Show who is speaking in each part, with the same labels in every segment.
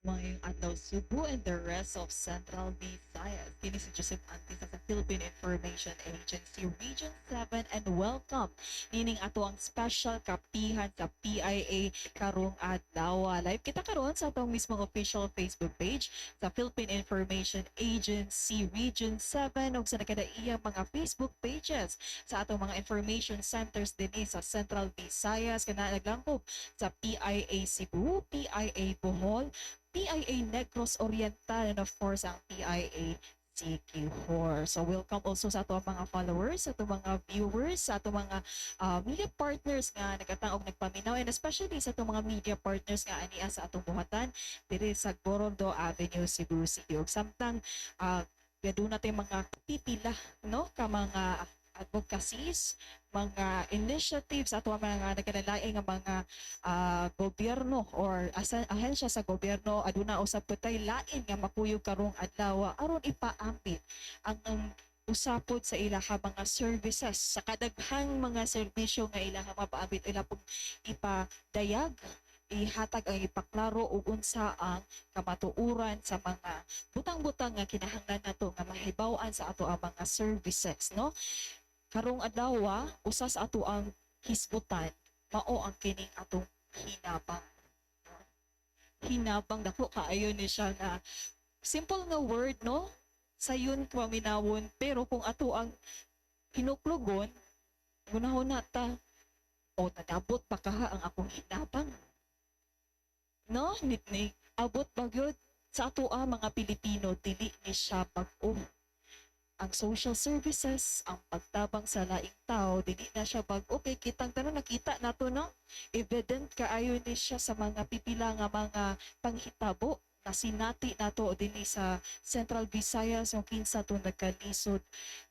Speaker 1: Maayong adlaw, Cebu and the rest of Central Visayas. Kini si Joseph Antisa sa Philippine Information Agency Region 7 and welcome nining ato ang special Kapihan sa PIA karong adlaw. Live kita karon sa atong mismong official Facebook page sa Philippine Information Agency Region 7 ug sa nakadaiyang mga Facebook pages sa atong mga information centers dinhi sa Central Visayas kana naglangkob sa PIA Cebu, PIA Bohol, PIA Negros Oriental, and of course ang PIA Siquijor. So welcome also sa ato ang mga followers, sa ato mga viewers, sa ato mga media partners nga nagatang-og nagpaminaw and especially sa ato mga media partners nga ania sa atong buhatan diri sa Gorondo Avenue, Cebu City. Ug samtang gaduna tay mga pipila, no, ka mga advocacies, mga initiatives ato ang mga nagkanalaing nga mga gobyerno or ahensya sa gobyerno, aduna usab pud tay lain nga makuyog karong adlaw aron ipaambit ang usapod sa ilaha mga services, sa kadaghang mga serbisyo nga ilaha mapaambit, ila pong ipadayag, ihatag ang ipaklaro ug unsa ang kamatuoran sa mga butang-butang nga kinahanglan nato nga mahibaw-an sa ato ang mga services, no? Karong adlaw, usa sa ato ang hisgutan mao ang kining atong hinabang. Hinabang, dako kaayo ni siya nga simple nga word, no, sayon paminawon, pero kung ato ang hinuklogon, gunahon na ta o nadabot pa kaha ang akong hinabang, no? Ni abot ba gyud sa ato ang mga Pilipino? Dili ni siya bag-o ang social services, ang pagtabang sa laing tao, dili na siya bag-o kay kitang tanan nakita nato, no? Evident kaayo ni siya sa mga pipila nga mga panghitabo na sinati nato dinhi sa Central Visayas, yung kinsa to nagkalisod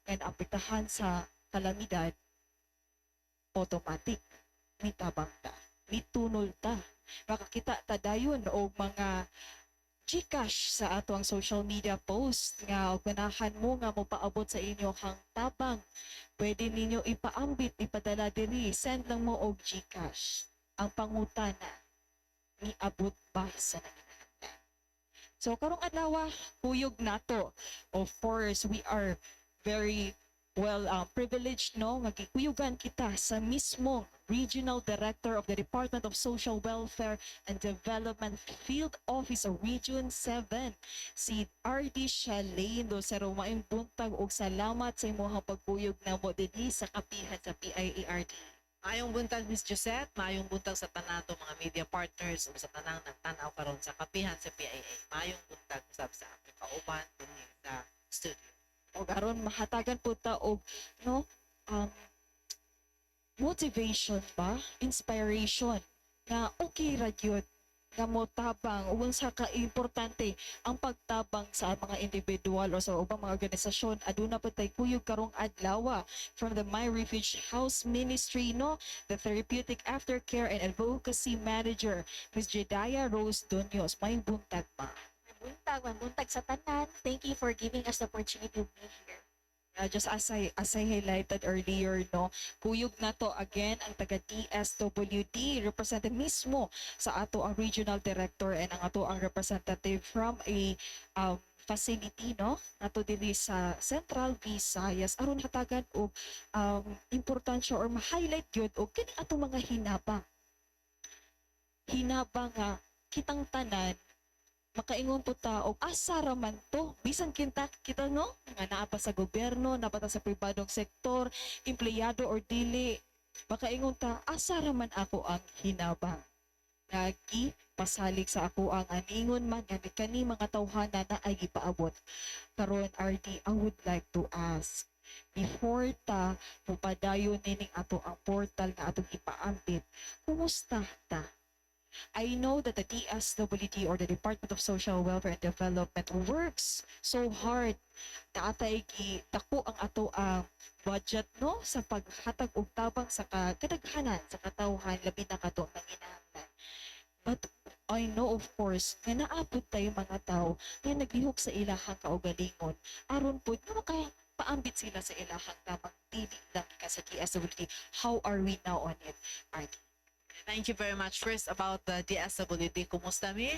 Speaker 1: nga naapektahan sa kalamidad, automatic mitabang ta, mitunol ta. Makakita ta dayon og mga GCash sa ato ang social media post nga og ganahan mo nga mopaabot sa inyo kang tabang, pwede ninyo ipaambit, ipadala diri, send lang mo og GCash. Ang pangutana, niabot ba sa nanginahanglan? So karong adlaw, kuyog nato. Of course, we are very well privileged, no, nga gikuyugan kita sa mismong Regional Director of the Department of Social Welfare and Development Field Office of Region 7, si RD Shalane Lucero. Maayong buntag ug salamat sa imong pagkuyog namo dinhi sa Kapihan sa PIARD.
Speaker 2: Maayong buntag, Miss Josette, maayong buntag sa tanan nato mga media partners ug sa tanang nagtan-aw karon sa Kapihan sa PIA. Maayong buntag usab sa akong kauban dinhi sa studio.
Speaker 1: Og aron mahatagan po ta og, no, motivation ba, inspiration nga okay ra gyud nga motabang ug unsa ka importante ang pagtabang sa mga individual o sa ubang mga organisasyon, aduna pa tay kuyog karong adlaw from the My Refuge House Ministry, no, the Therapeutic Aftercare and Advocacy Manager, Ms. Jedaya Rose Dunyos. Maayong buntag, ma.
Speaker 3: May buntag sa tanan. Thank you for giving us the opportunity to be here.
Speaker 1: Just as I highlighted earlier, no, kuyog na to again ang taga DSWD, represented mismo sa ato ang regional director and ang ato ang representative from a facility, no, nato diri sa Central Visayas aron hatagan og importansya or ma-highlight gyud og kini atong mga hinabang. Hinabang nga kitang tanan makaingon po ta og asa ra man to, bisan kinta kita, no, nga naa pa sa gobyerno, naa pa ta sa pribadong sektor, empleyado or dili, makaingon ta, asa ra man ako ang hinabang nga gipasalig sa ako ang aningon man nga kani mga tawhana na ay gipaabot karon. RD, I would like to ask before ta mupadayon nining ato ang portal nga atong ipaambit, kumusta ta? I know that the DSWD or the Department of Social Welfare and Development works so hard. Naatay dako ang ato ang budget, no, sa paghatag og tabang sa kadaghanan sa katawhan, labi na kato ang nanginahanglan. But I know, of course, nga naa pud tay mga tao nga naglihok sa ilahang kaugalingon aron pud nga makapaambit sila sa ilahang tabang, dili lang ka sa DSWD. How are we now on it, RD?
Speaker 2: Thank you very much. First, about the DSWD, kumusta mi?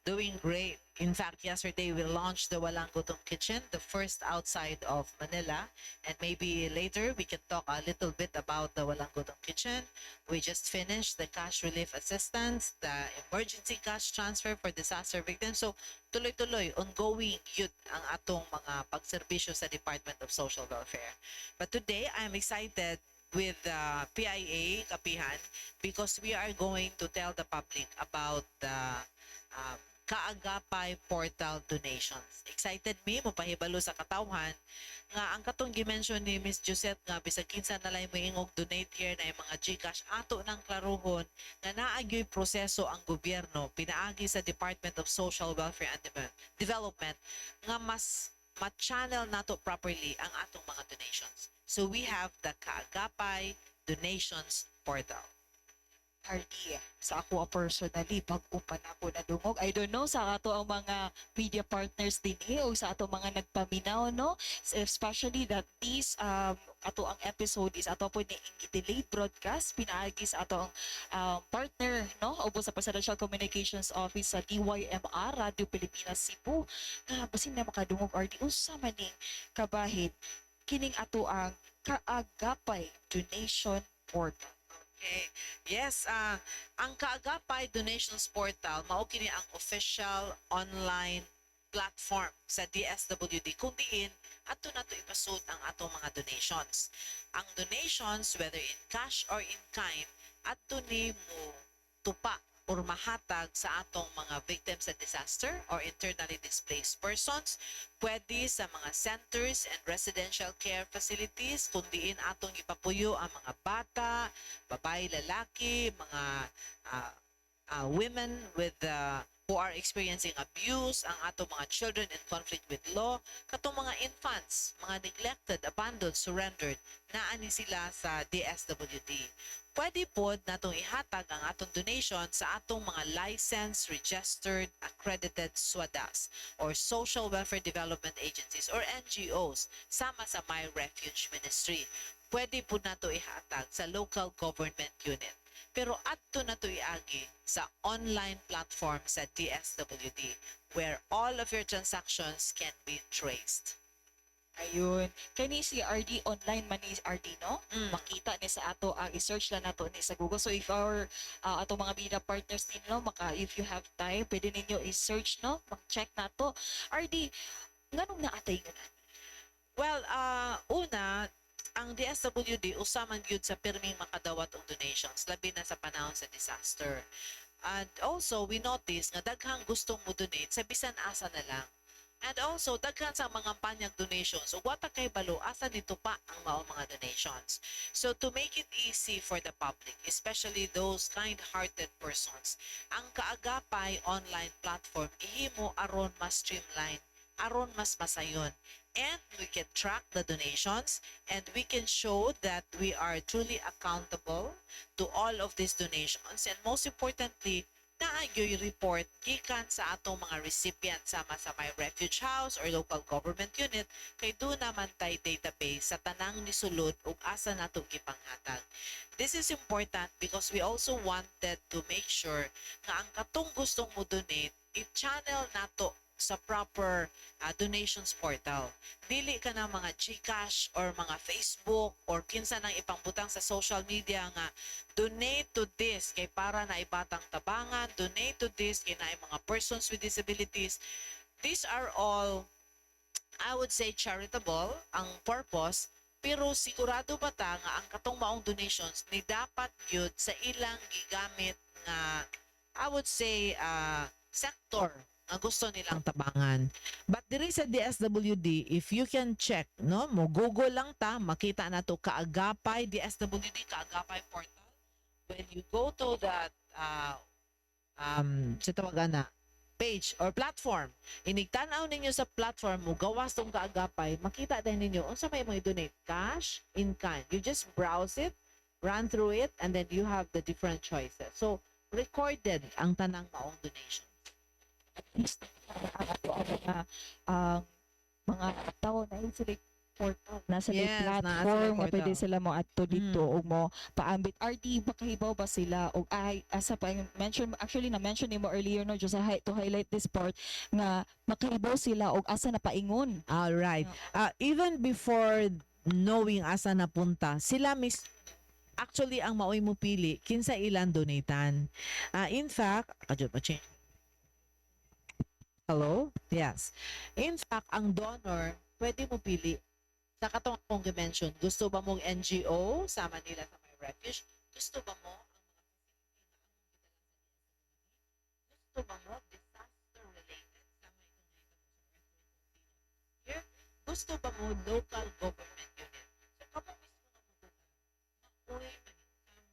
Speaker 2: Doing great. In fact, yesterday we launched the Walang Gutom Kitchen, the first outside of Manila. And maybe later we can talk a little bit about the Walang Gutom Kitchen. We just finished the cash relief assistance, the emergency cash transfer for disaster victims. So, tuloy-tuloy, ongoing gyud ang atong mga pagserbisyo sa Department of Social Welfare. But today, I'm excited with the PIA Kapihan because we are going to tell the public about the Kaagapay Portal donations. Excited mi mo pahibalo sa katawhan nga ang katong gi-mention ni Miss Josette nga bisag kinsa na lang moingog donate here na yung mga GCash, ato nang klaruhon nga naa gyoy proseso ang gobyerno pinaagi sa Department of Social Welfare and Development nga mas ma-channel nato properly ang atong mga donations. So we have the Kaagapay Donations Portal.
Speaker 1: RD, sa ako personally, bag-o pa na ako nadungog. I don't know sa ato ang mga media partners din o sa ato mga nagpaminaw, no? Especially that this ato ang episode is ato po ni delayed broadcast pinaagi sa ato ang partner, no? Ubos sa Presidential Communications Office sa DYMR Radio Pilipinas Cebu. Nga basin na makadungog, RD, unsa man ning kabahin kining ato ang Kaagapay Donation Portal?
Speaker 2: Okay. Yes, ang Kaagapay Donations Portal mao kini ang official online platform sa DSWD kung diin ato nato ipasud ang atong mga donations. Ang donations, whether in cash or in kind, adto ni mo tupa or mahatag sa atong mga victims sa disaster or internally displaced persons, pwede sa mga centers and residential care facilities kung diin atong ipapuyo ang mga bata, babae, lalaki, mga women with who are experiencing abuse, ang atong mga children in conflict with law, katong mga infants, mga neglected, abandoned, surrendered, naa ni sila sa DSWD. Pwede pod natong ihatag ang atong donation sa atong mga licensed, registered, accredited SWADAs or Social Welfare Development Agencies or NGOs sama sa My Refuge Ministry. Pwede pod nato ihatag sa local government unit. Pero adto na to iagi sa online platform sa DSWD where all of your transactions can be traced.
Speaker 1: Ayun. Kani si RD, online man ni RD, no?
Speaker 2: Mm.
Speaker 1: Makita ni sa ato ang i-search lang nato ni sa Google. So if our ato mga media partners ninyo maka, if you have time, pwede ninyo i-search, no? Mag-check nato. RD, nganong naatay nga na?
Speaker 2: Well, una, ang DSWD usa man gyud sa pirming makadawat og donations, labi na sa panahon sa disaster. And also, we notice nga daghang gustong mo donate sa bisan asa na lang. And also, daghan sa mga panyag donations ug wa ta kahibalo asa dito pa ang mao mga donations. So to make it easy for the public, especially those kind-hearted persons, ang Kaagapay online platform gihimo aron mas streamline, aron mas masayon. And we can track the donations and we can show that we are truly accountable to all of these donations. And most importantly, naa gyoy report gikan sa atong mga recipient sama sa My Refuge House or local government unit kay duna man tay database sa tanang nisulod ug asa nato gipanghatag. This is important because we also wanted to make sure nga ang katong gustong mo donate, i-channel nato sa proper donations portal. Dili ka na mga GCash or mga Facebook or kinsa nang ipangbutang sa social media nga donate to this kay para na ibatang tabangan, donate to this kay naay mga persons with disabilities. These are all, I would say, charitable ang purpose, pero sigurado ba ta nga ang katong maong donations ni dapat gyud sa ilang gigamit nga, I would say, sector nga gusto nilang tabangan? But diri sa DSWD, if you can check, no, mo Google lang ta, makita na to Kaagapay DSWD Kaagapay portal. When you go to that sa tawagan na page or platform, inig tan-aw ninyo sa platform mo gawas tong Kaagapay, makita din ninyo unsa may mo i-donate, cash, in kind. You just browse it, run through it, and then you have the different choices. So recorded ang tanang maong donation.
Speaker 1: At least ang ato ang mga tao na sila portal. Nasa may
Speaker 2: Yes, naa sila
Speaker 1: platform nga pwede
Speaker 2: portal.
Speaker 1: Sila mo adto dito ug mo paambit. RD, makahibaw ba sila og ay asa pa mention, actually na mention nimo earlier, no, just to highlight this part nga makahibaw sila og asa na paingon?
Speaker 2: All right. Even before knowing asa napunta, sila mis actually ang maoy mo pili kinsa ilang donatan. In fact, kajud pa change. Hello? Yes. In fact, ang donor, pwede mo pili sa katong akong gi-mention. Gusto ba mong NGO sa Manila sa may refuge? Gusto ba mo ang mga facility na among gidala sa DSWD? Gusto ba mo disaster related sa may itong nahitabo sa earthquake here? Gusto ba mo local government unit? So kamo mismo nga mo maoy maningkamot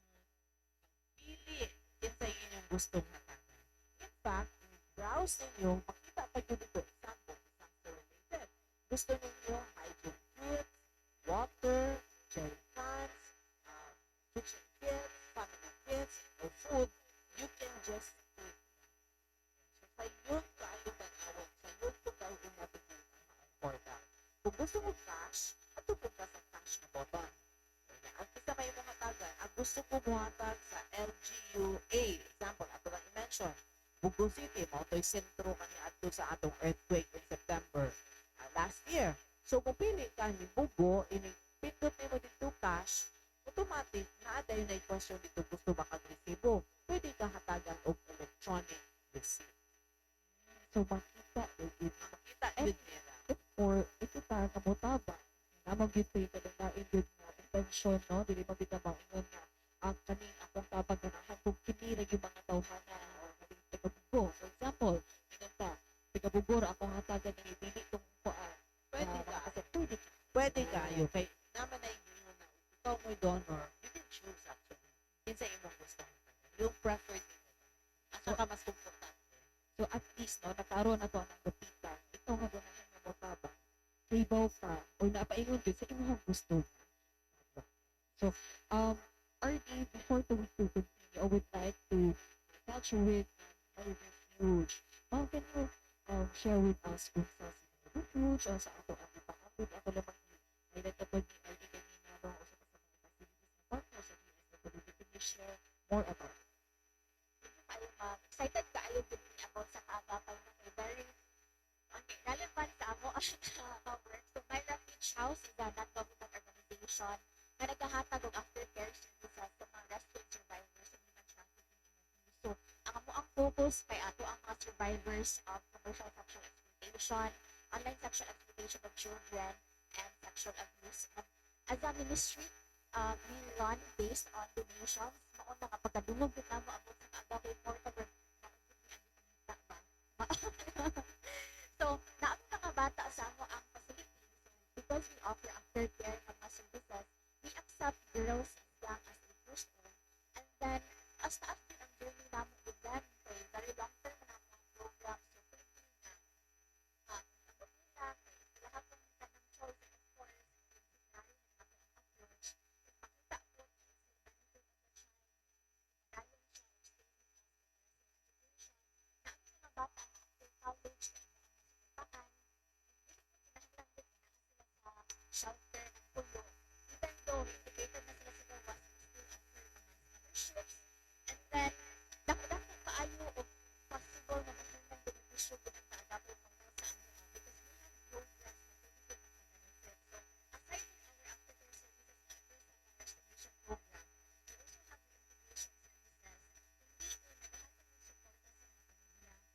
Speaker 2: pili kinsay inyong gustong hatagan. In fact, browse ninyo, makita pa gyud dito, example, disaster related. Gusto ninyo hygiene kits, water, jerry cans, kitchen kits, family kits, or food, you can just click that. So, sayon kaayo tan-awon, sayon ko kaayo i-navigate ang maong portal. Kung gusto mo cash, adto pud ka sa cash na button. Ang isa may imong hatagan, ang gusto ko muhatag sa LGU A, example, ato lang i-mention, Bogo City, mao to'y sentro kani adto sa atong earthquake in September last year. So kung pili ka ni Bogo, ini pindot nimo dito cash, automatic naa dayon na question dito, gusto ba kag resibo? Pwede ka hatagan og electronic receipt.
Speaker 1: So makita gyud.
Speaker 2: Makita gyud nila.
Speaker 1: Or ito ta nga motabang namo gyud tay kadalain gyud nga intention, no, dili man gyud ta maingon nga ang kaning akong tabang ganahan kung kini ra gyud mga tawhana or kaning taga-Bogo, for example, ingon ta taga-Bogo ra akong hatagan ni dili tong kuan.
Speaker 2: Pwede ka.
Speaker 1: Kasi pwede ka.
Speaker 2: Pwede kayo kay naman na ingon na ikaw mo'y donor, you can choose actually kinsa imong gusto hatagan. Yung preferred nimo ba? Asa ka mas komportable?
Speaker 1: So at least, no, nakaroon na to ang dapita ikaw nga ganahan nga motabang, hibaw ka or napaingon gyud sa imong gusto. So RD, before to continue, I would like to touch with my refuge. Ma'am, can you share with us kung sa si refuge o sa ato ang ipaambit ato lamang highlight na ni RD kanina, no, o sa mga facilities na partner sa DSWD? Can you share more about it?
Speaker 3: Thank you kaayo, ma'am. Excited kaayo gud mi about sa Kaagapay na kay very okay, relevant sa amo ang work. So, My Refuge House is a non-government organization nga nagahatag og aftercare services sa mga rescued survivors of human trafficking and abuse. So, ang amo ang focus kay ato ang mga survivors of commercial sexual exploitation, online sexual exploitation of children, and sexual abuse. And as a ministry, we run based on donations. Mao na nga pagkadungog gud namo about sa Kaagapay portal or ba. So, naa mi mga bata sa amo ang facility. So, because we offer aftercare nga mga services, we accept girls as young as 8 years old. And then, as taas din ang journey namo with them, kay very long term na namo ang program. So, pwede nga, abot nila, kay lahat ng kanang choice, and of course, disciplinary na ato ang approach. If makita po na it's for the benefit of the child, dayon siya or stay with us para sa education, naa mi mga bata nga after college na amo ang nasuportahan, and dili po kinahanglan gud nga naa sila sa shelter ng puyo. Even though integrated na sila sa gawas, we still offer mga scholarships. And then, dako-dako kaayo og possible na mahimong benepisyo gud ang Kaagapay portal sa amo because we have programs na pwede gud maka-benefit. So, aside from our aftercare services na ato sa mga restoration program, we also have reintegration services kung diin nagahatag og suporta sa mga pamilya.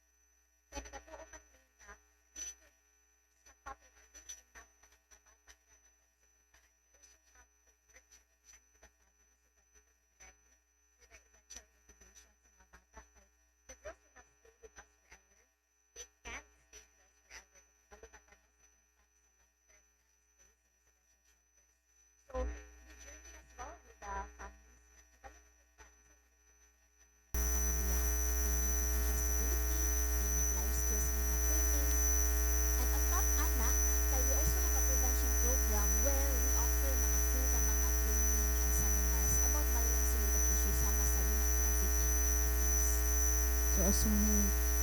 Speaker 3: Kaya nagatuo man mi nga dili gyud sapat or dili enough na ang mga bata lang ang atong suportahan. We also have to work hand in hand with the family so that they will be ready for their eventual integration sa mga bata. Kay the girls will not stay with us forever. They can't stay with us forever. Kay kabalo na ta, no, sa impact sa long-term na stay sa residential shelters. So, we journey as well with the families na kabalo na gud ta unsa man ang kinahanglan ang mga pamilya. They need financial stability, they need life skills nga mga training. And on top ana, kay we also have a prevention program where we offer mga free na mga training and seminars about violence related issues sama sa human trafficking and abuse.
Speaker 1: So as we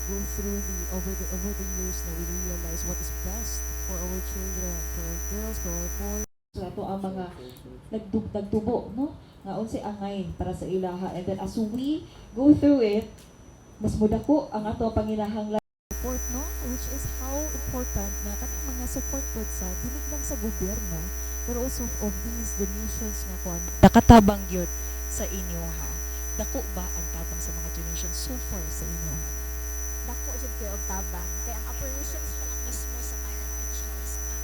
Speaker 1: Go through the over the years na we realize what is best for our children, for our girls, for our boys. So ato ang mga nagtubo, no, nga unsay angay para sa ilaha, and then as we go through it, mas mudako ang ato panginahanglan support, no, which is how important na kanang mga support pod sa dili lang sa gobyerno pero also of these donations nga kuan nakatabang gyud sa inyo ha. Dako ba ang tabang sa mga donations so far sa inyo ha?
Speaker 3: Dako jud kayo og tabang kay ang operations pa lang mismo sa Myra Choice nga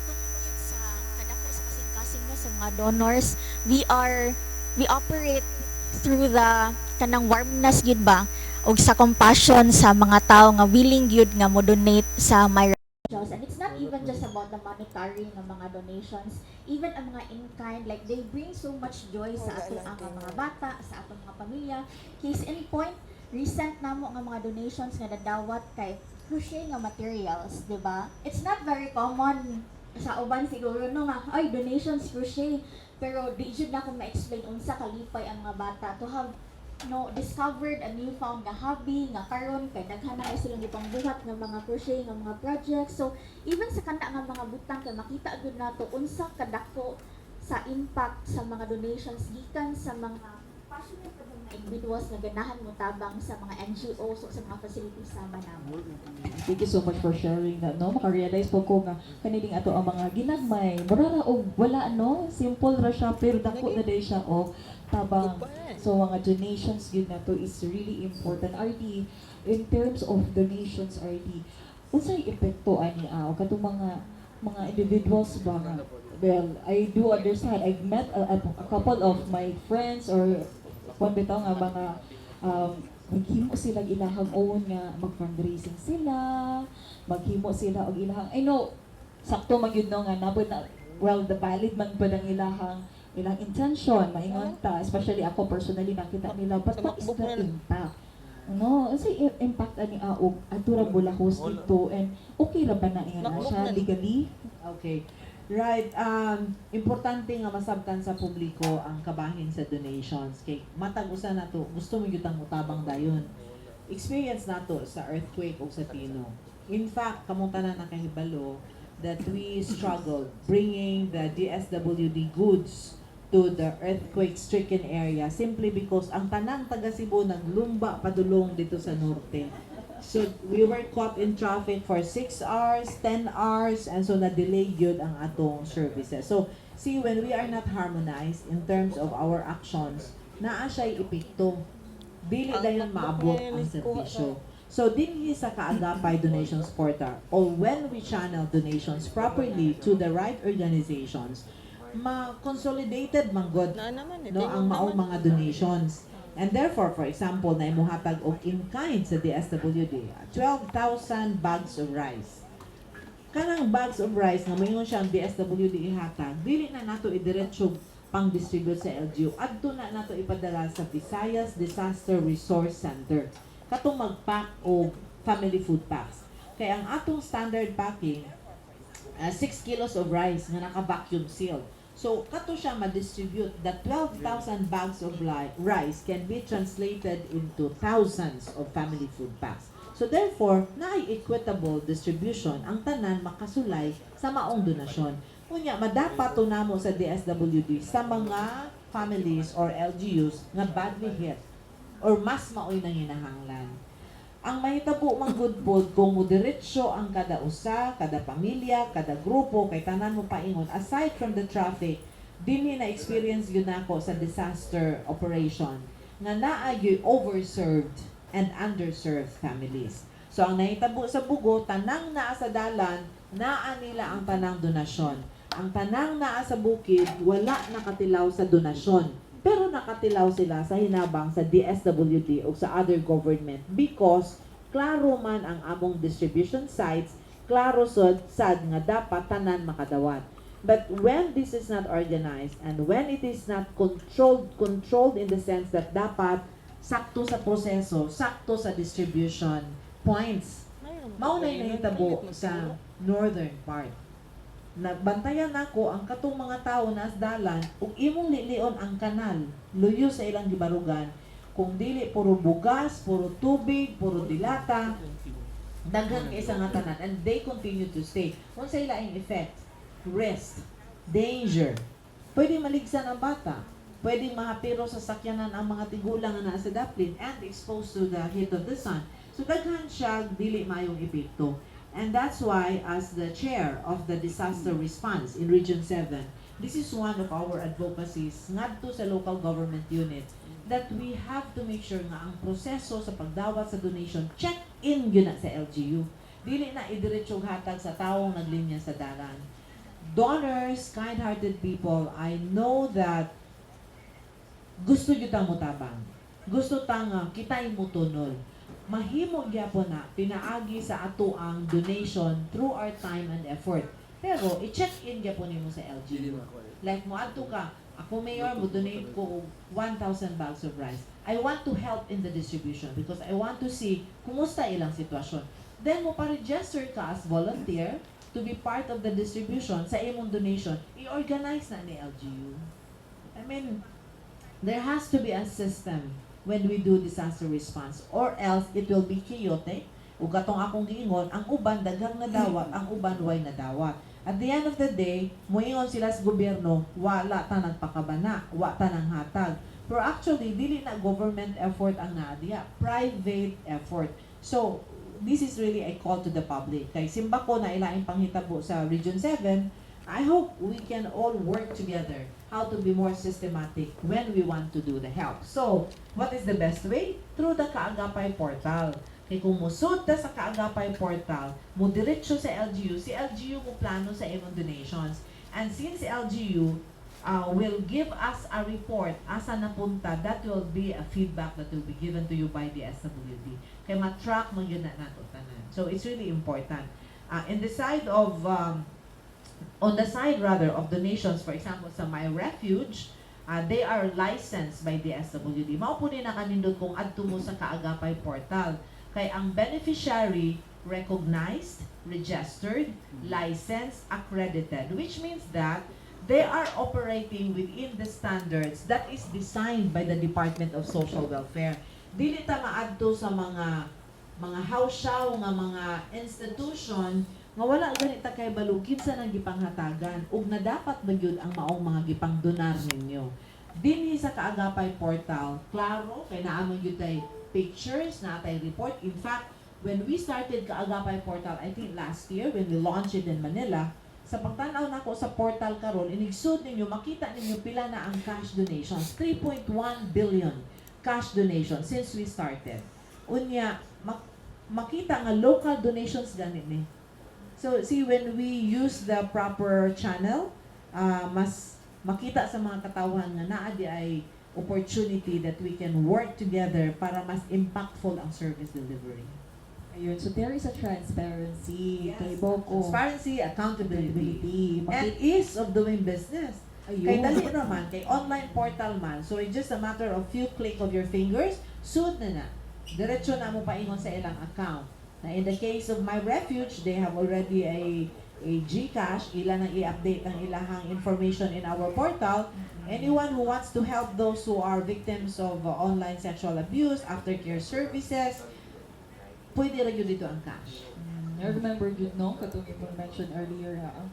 Speaker 3: tungod gyud sa kadako sa kasing-kasing, no, sa mga donors, we operate through the kanang warmness gyud ba og sa compassion sa mga tao nga willing gyud nga mo donate sa Myra Choice. And it's not even just about the monetary nga mga donations, even ang mga in kind, like they bring so much joy sa ato ang mga bata, sa atong mga pamilya. Case in point, recent namo nga mga donations nga nadawat kay crochet nga materials, di ba? It's not very common sa uban siguro, no, nga ay donations crochet, pero di jud na ako ma-explain unsa kalipay ang mga bata to have, no, discovered a newfound nga hobby nga karon kay daghan na kay silang gipangbuhat nga mga crochet nga mga projects. So even sa kana nga mga butang kay makita gyud nato unsa kadako sa impact sa mga donations gikan sa mga passionate na mga individuals na ganahan mo tabang sa mga NGOs o sa mga facilities sama namo.
Speaker 1: Thank you so much for sharing that, no? Maka-realize po ko nga kaniling ato ang mga ginagmay. Mura ra og wala, no? Simple ra siya pero dako na day siya og tabang. So mga donations gyud na to is really important. RD, in terms of donations, RD, unsay epekto ani ah, o katong mga individuals ba nga, well, I do understand. I've met a couple of my friends or kung bitaw nga mga maghimo sila ilahang own nga mag-fundraising sila, maghimo sila og ilahang, I know sakto man gyud, no, nga nabot na, well, the valid man pud ang ilahang ilang intention, maingon ta, especially ako personally nakita nila, but what is the impact, no? Kasi impact ani og adto ra bulahos dito and okay ra ba na ingon na siya legally?
Speaker 2: Okay. Right, importante nga masabtan sa publiko ang kabahin sa donations kay matag usa nato gusto mo gyud ang mutabang dayon. Experience nato sa earthquake o sa Tino. In fact, kamong tanan nakahibalo that we struggled bringing the DSWD goods to the earthquake-stricken area simply because ang tanang taga Cebu naglumba padulong dito sa norte. So we were caught in traffic for 6 hours, 10 hours, and so na-delay yun ang atong services. So see, when we are not harmonized in terms of our actions, naa siya'y epekto. Dili dayon maabot ang serbisyo. So dinhi sa Kaagapay Donations Portal, or when we channel donations properly to the right organizations, ma-consolidated man gud, no, ang maong mga donations. And therefore, for example, na imuhatag og in kind sa DSWD, 12,000 bags of rice. Kanang bags of rice nga moingon siya ang DSWD ihatag, dili na nato idiretso pang distribute sa LGU. Adto na nato ipadala sa Visayas Disaster Resource Center. Katong mag-pack og family food packs. Kay ang atong standard packing, 6 kilos of rice nga naka-vacuum seal. So, kato siya ma-distribute. The 12,000 bags of rice can be translated into thousands of family food packs. So, therefore, naay equitable distribution, ang tanan makasulay sa maong donasyon. Unya, madapat to namo sa DSWD sa mga families or LGUs nga badly hit or mas maoy nanginahanglan. Ang mahitabo man gud pod kung mudiretso ang kada usa, kada pamilya, kada grupo kay tanan mo paingon, aside from the traffic, dinhi na experience gyud nako sa disaster operation nga naa gyud overserved and underserved families. So ang nahitabo sa Bogo, tanang naa sa dalan, naa nila ang tanang donasyon. Ang tanang naa sa bukid, wala nakatilaw sa donasyon. Pero nakatilaw sila sa hinabang sa DSWD o sa other government because klaro man ang among distribution sites, klaro sud sad nga dapat tanan makadawat. But when this is not organized and when it is not controlled, controlled in the sense that dapat sakto sa proseso, sakto sa distribution points, mao na nahitabo sa northern part. Nagbantayan nako ang katong mga tawo na asdalan ug imong lilion ang kanal luyo sa ilang gibarugan. Kung dili puro bugas, puro tubig, puro dilata, daghan kay sa nga tanan and they continue to stay. Unsay laing effect? Risk, danger. Pwede maligsan ang bata. Pwedeng mahapiro sa sakyanan ang mga tigulang nga naa sa daplin and exposed to the heat of the sun. So daghan siya dili maayong epekto. And that's why, as the chair of the disaster response in Region 7, this is one of our advocacies ngadto sa local government unit that we have to make sure nga ang proseso sa pagdawat sa donation, check in gyud na sa LGU. Dili na idiretso hatag sa tawong naglinya sa dalan. Donors, kind-hearted people, I know that gusto gyud ta motabang. Gusto ta nga kita'y motunol. Mahimo gyapon na pinaagi sa ato ang donation through our time and effort. Pero i-check in gyapon nimo sa LGU. Like moadto ka, "Ako, mayor, mo donate ko og 1,000 bags of rice. I want to help in the distribution because I want to see kumusta ilang sitwasyon." Then mo pa-register ka as volunteer to be part of the distribution sa imong donation. I-organize na ni LGU. I mean, there has to be a system when we do disaster response or else it will be chaotic. Ug katong akong giingon, ang uban daghang nadawat, ang uban way nadawat. At the end of the day, muingon sila sa gobyerno, wala ta nagpakabana, wa ta nang hatag. Pero actually, dili na government effort ang naa diha, private effort. So, this is really a call to the public. Kay simbako na ilaing panghitabo sa Region 7, I hope we can all work together how to be more systematic when we want to do the help. So, what is the best way? Through the Kaagapay portal. Kay kung musud ta sa Kaagapay portal, mo diretso sa LGU, si LGU mo plano sa imong donations. And since LGU will give us a report asa napunta, that will be a feedback that will be given to you by the DSWD. Kay ma-track man gyud na nato tanan. So it's really important. In the side of on the side rather of donations, for example, sa My Refuge, they are licensed by the DSWD. Mao po ni nakanindot kung adto mo sa Kaagapay portal. Kay ang beneficiary recognized, registered, licensed, accredited, which means that they are operating within the standards that is designed by the Department of Social Welfare. Dili ta maadto sa mga house show nga mga institution nga wala gani ta kahibalo kinsa nang gipanghatagan ug na dapat ba gyud ang maong mga gipangdonar ninyo. Dinhi sa Kaagapay portal, klaro kay naa man gyud tay pictures, naa tay report. In fact, when we started Kaagapay portal, I think last year when we launched it in Manila, sa pagtan-aw nako sa portal karon, inigsud ninyo, makita ninyo pila na ang cash donations. 3.1 billion cash donations since we started. Unya, makita nga local donations gani ni. So, see, when we use the proper channel, mas makita sa mga katawhan nga naa di ay opportunity that we can work together para mas impactful ang service delivery.
Speaker 1: Ayun, so there is a transparency.
Speaker 2: Yes.
Speaker 1: Kay Boko.
Speaker 2: Transparency, accountability,
Speaker 1: Accountability.
Speaker 2: and ease of doing business.
Speaker 1: Ayun.
Speaker 2: Kay dali naman, kay online portal man. So it's just a matter of few click of your fingers, sud na na. Diretso na mo paingon sa ilang account. Na in the case of My Refuge, they have already a GCash, ila nang i-update ang ilahang information in our portal. Anyone who wants to help those who are victims of online sexual abuse, aftercare services, pwede ra gyud dito ang cash.
Speaker 1: I remember yun, no, katong imong mention earlier, ha, ang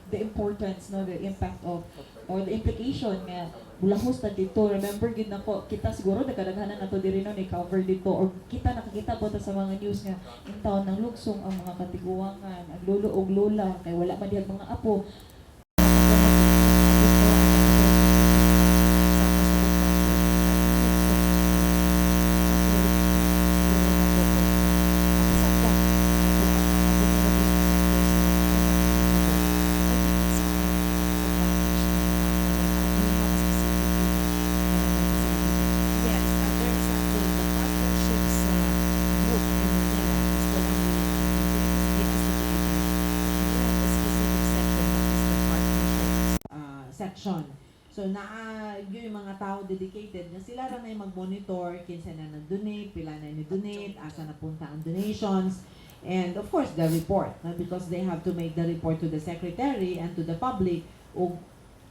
Speaker 1: the importance, no, the impact of, or the implication nga bulahos na dito. Remember gyud nako, kita siguro nagkadaghanan na to diri, no, ni cover dito or kita nakakita po ta sa mga news nga in town nang lugsong ang mga katiguangan, ang lolo og lola kay wala man dihang mga apo.
Speaker 2: Yes, there is actually the partnerships group in Manila is the one really active. So it is DSWD. We have a specific section that is the partnerships section. So naa yung mga tao dedicated nga sila ra nay mag-monitor kinsa na nag-donate, pila na ni-donate, asa napunta ang donations, and of course the report, no? Because they have to make the report to the secretary and to the public ug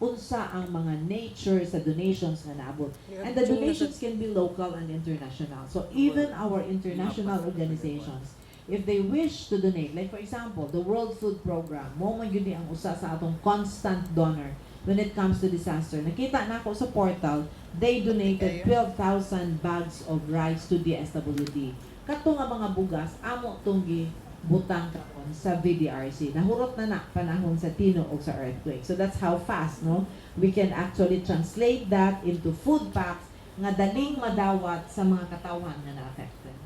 Speaker 2: Unsa ang mga nature sa donations nga naabot. And the donations can be local and international. So even our international organizations, if they wish to donate, like for example, the World Food Program, mao man gyud ni ang usa sa atong constant donor when it comes to disaster. Nakita nako sa portal, they donated 12,000 bags of rice to DSWD. Kato nga mga bugas, amo tong gibutang karon sa VDRC. Nahurot na na panahon sa Tino o sa earthquake. So that's how fast, no? We can actually translate that into food packs nga daling madawat sa mga katawhan nga na-affected.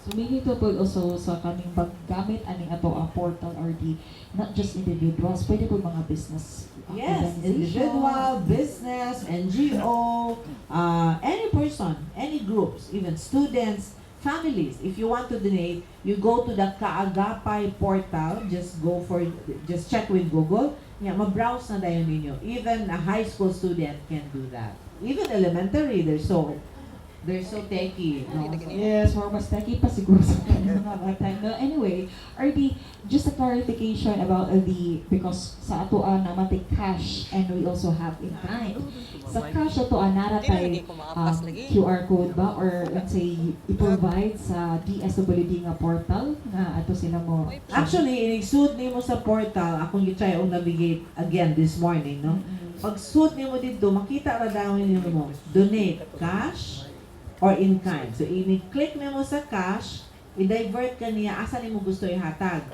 Speaker 1: So meaning to po also sa kaning paggamit aning ato ang portal, RD, not just individuals, pwede po mga business
Speaker 2: Yes,
Speaker 1: organization.
Speaker 2: Individual, business, NGO, any person, any groups, even students, families. If you want to donate, you go to the Kaagapay portal. Just check with Google. Yeah, ma-browse na dayon ninyo. Even a high school student can do that. Even elementary, they're so techy. No? So,
Speaker 1: Yes, more mas techy pa siguro sa mga bata. No, anyway, RD, just a clarification about the, because sa ato naman tay cash and we also have in kind. Sa cash ato nara tay QR code ba or let's say i-provide sa DSWD nga portal nga ato sila mo?
Speaker 2: Actually, inigsud nimo sa portal, akong gi-try og navigate again this morning, no? Pag sud nimo dito, makita ra daw nimo donate cash or in kind. So ini-click nimo sa cash, i-divert ka niya asa nimo gusto ihatag.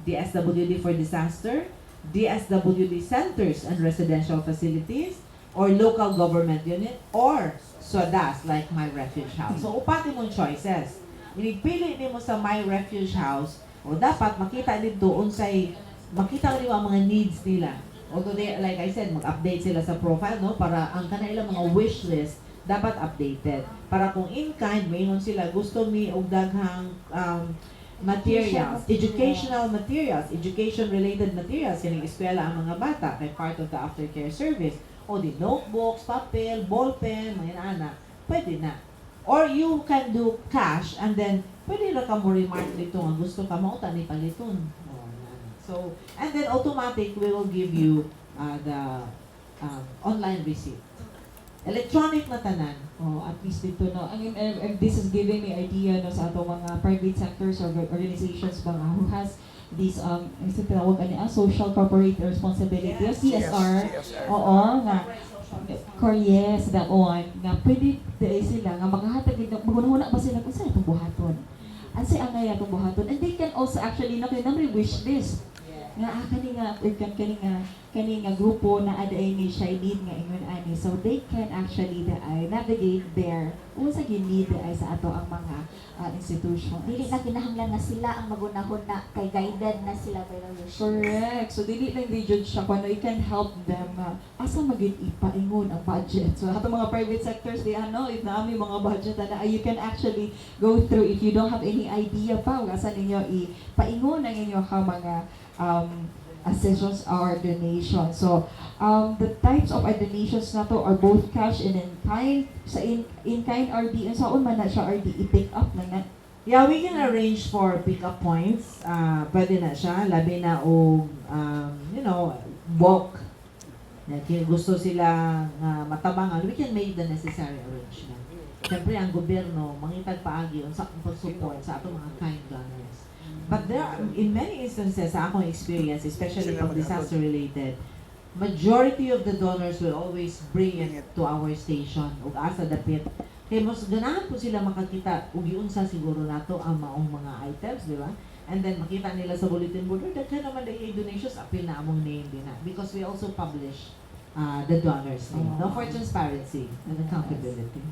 Speaker 2: DSWD for disaster, DSWD centers and residential facilities, or local government unit, or SODAS like My Refuge House. So upat imong choices. Inigpili nimo sa My Refuge House, o dapat makita dito unsay makita nimo ang mga needs nila. Although they, like I said, mag-update sila sa profile, no? Para ang kanila mga wish list dapat updated. Para kung in kind, maingon sila, gusto mi og daghang materials, educational materials, education-related materials, kaning eskwela ang mga bata, kay part of the aftercare service. O di notebooks, papel, ballpen, mga ana, pwede na. Or you can do cash and then pwede ra ka mo remark dito nga gusto ka mao ta ni paliton. Oh, na. So, and then automatic we will give you the online receipt. Electronic na tanan.
Speaker 1: Oh, at least dito, no. I mean, and this is giving me idea, no, sa atong mga private sectors or organizations ba nga who has these isa tawag ani social corporate responsibility, CSR.
Speaker 4: CSR.
Speaker 1: Oo nga. Cor yes, that one. Nga pwede diay sila nga makahatag gid maghunahuna ba sila kung sa itong buhaton. Unsay angay atong buhaton. And they can also actually no kay naa wish list nga kani nga or kan kani nga grupo na aday ni siya need nga ingon ani, so they can actually ay navigate there unsa gi-need ay sa ato ang mga institutions.
Speaker 3: Dili na kinahanglan nga sila ang magunahon na kay guided na sila by the wish list.
Speaker 1: Correct. So dili lang di jud siya kuno, you can help them nga asa magyud ipaingon ang budget. So ato mga private sectors di ano, if naa mi mga budget ana, you can actually go through if you don't have any idea pa kung asa ninyo ipaingon ang inyong mga assistance or donation. So the types of donations nato are both cash and in kind. Sa in kind, RD, unsaon man na siya, RD, i-pick up na na?
Speaker 2: Yeah, we can arrange for pick-up points. Pwede na siya. Labi na og, bulk. Na gusto sila nga matabangan, we can make the necessary arrangement. Siyempre, ang gobyerno, mangitag paagi unsa ang pag-support sa atong mga kind donors. But there are, in many instances, sa akong experience, especially
Speaker 4: Sila
Speaker 2: pag disaster related, majority of the donors will always bring it to our station ug asa dapit. Kay mas ganahan po sila makakita ug giunsa siguro nato ang maong mga items, di ba? And then makita nila sa bulletin board, "Oh, daghan naman dahil donations, apil na among name din na." Because we also publish the donors' name, no? For transparency and accountability.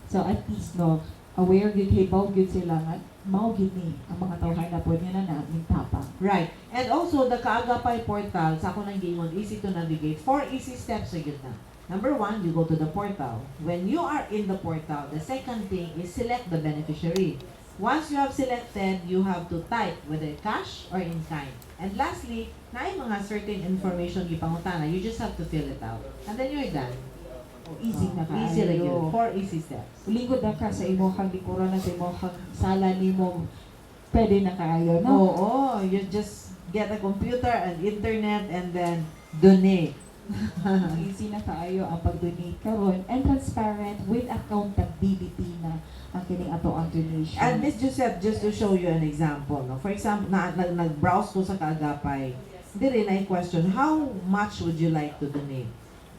Speaker 1: So at least no, aware gyud kay baw gyud sila nga mao gyud ni ang mga tawhan na pwede na na ning tapang.
Speaker 2: Right. And also, the Kaagapay portal, sa ako nang giingon, easy to navigate. Four easy steps sa gyud na. Number one, you go to the portal. When you are in the portal, the second thing is select the beneficiary. Once you have selected, you have to type whether cash or in kind. And lastly, naay mga certain information gipangutana, you just have to fill it out. And then you're done.
Speaker 1: Easy na kaayo.
Speaker 2: Easy ra gyud. Four easy steps.
Speaker 1: Lingkod na ka sa imong likuran na sa imong sala nimo, pwede na kaayo, no?
Speaker 2: Oo, you just get a computer and internet and then donate.
Speaker 1: Easy na kaayo ang pag-donate karon and transparent with accountability na ang kining ato ang donation.
Speaker 4: And Miss Joseph, just to show you an example, no? For example, nag-browse ko sa Kaagapay, diri na question, "How much would you like to donate?"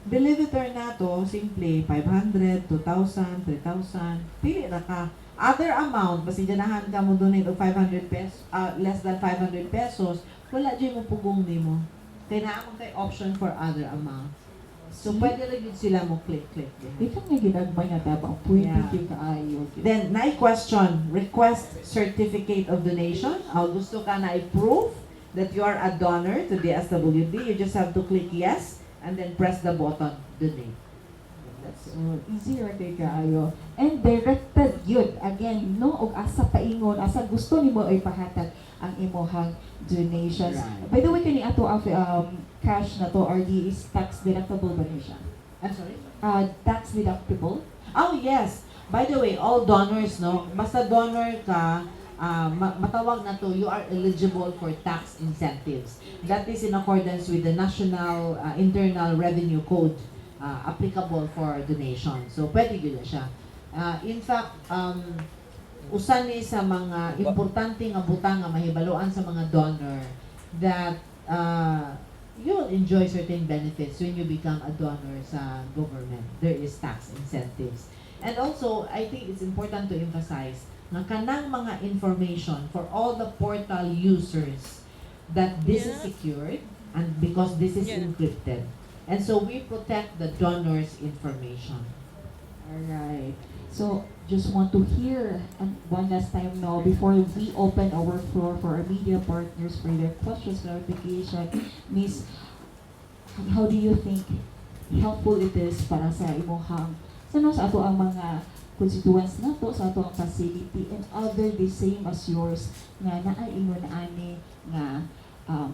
Speaker 4: Believe it or not, oh, simple, 500, 2,000, 3,000, pili na ka. Other amount, basta ganahan ka mo donate og 500 pesos, less than 500 pesos, wala dyan mo pugong nimo. Kaya naa man kay option for other amount. So, pwede ra gyud sila mo click-click diha.
Speaker 1: Di ka nga ginagmay nga tabang, pwede gyud kaayo.
Speaker 4: Then, na question, request certificate of donation. Gusto ka na i-proof that you are a donor to the DSWD, you just have to click yes and then press the button donate. That's it.
Speaker 1: So, easy ra kay kaayo. And directed yun. Again, no, og asa paingon, asa gusto nimo ay pahatag ang imuhang donations. By the way, kani ato cash na to, RD, is tax deductible ba ni siya?
Speaker 4: I'm sorry?
Speaker 1: Tax deductible?
Speaker 4: Oh, yes. By the way, all donors, no? Basta donor ka, matawag na to, you are eligible for tax incentives. That is in accordance with the National Internal Revenue Code applicable for donation. So, pwede yun na siya. In fact, usa ni sa mga importante nga butang nga mahibaluan sa mga donor that you will enjoy certain benefits when you become a donor sa government. There is tax incentives. And also, I think it's important to emphasize nga kanang mga information for all the portal users that this is secured and because this is encrypted. And so we protect the donor's information.
Speaker 1: Alright. So, just want to hear one last time now before we open our floor for our media partners for their questions, clarification. Miss, how do you think helpful it is para sa imong sa no, sa ato ang mga constituents nato, sa ato ang facility and other the same as yours nga naay ingon ani nga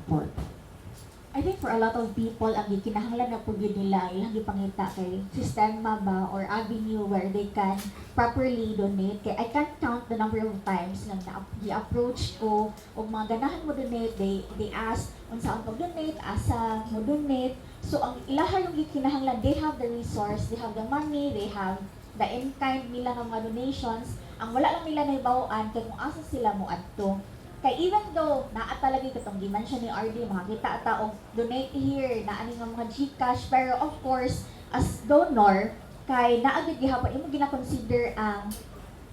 Speaker 1: portal?
Speaker 3: I think for a lot of people, ang gikinahanglan na pud gyud nila, ang ilang gipangita kay sistema ba or avenue where they can properly donate. Kay I can't count the number of times nga na gi-approach ko og mga ganahan mo donate, they ask unsa ang pag-donate, asa mo donate. So ang ilaha yung gikinahanglan, they have the resource, they have the money, they have the in-kind nila nga mga donations. Ang wala lang nila nahibaw-an kay kung asa sila mo adto. Kay even though naa talaga katong gi-mention ni RD, makakita ta og donate here, naa ni nga mga GCash, pero of course as donor kay naa gyud gihapon imo gina-consider ang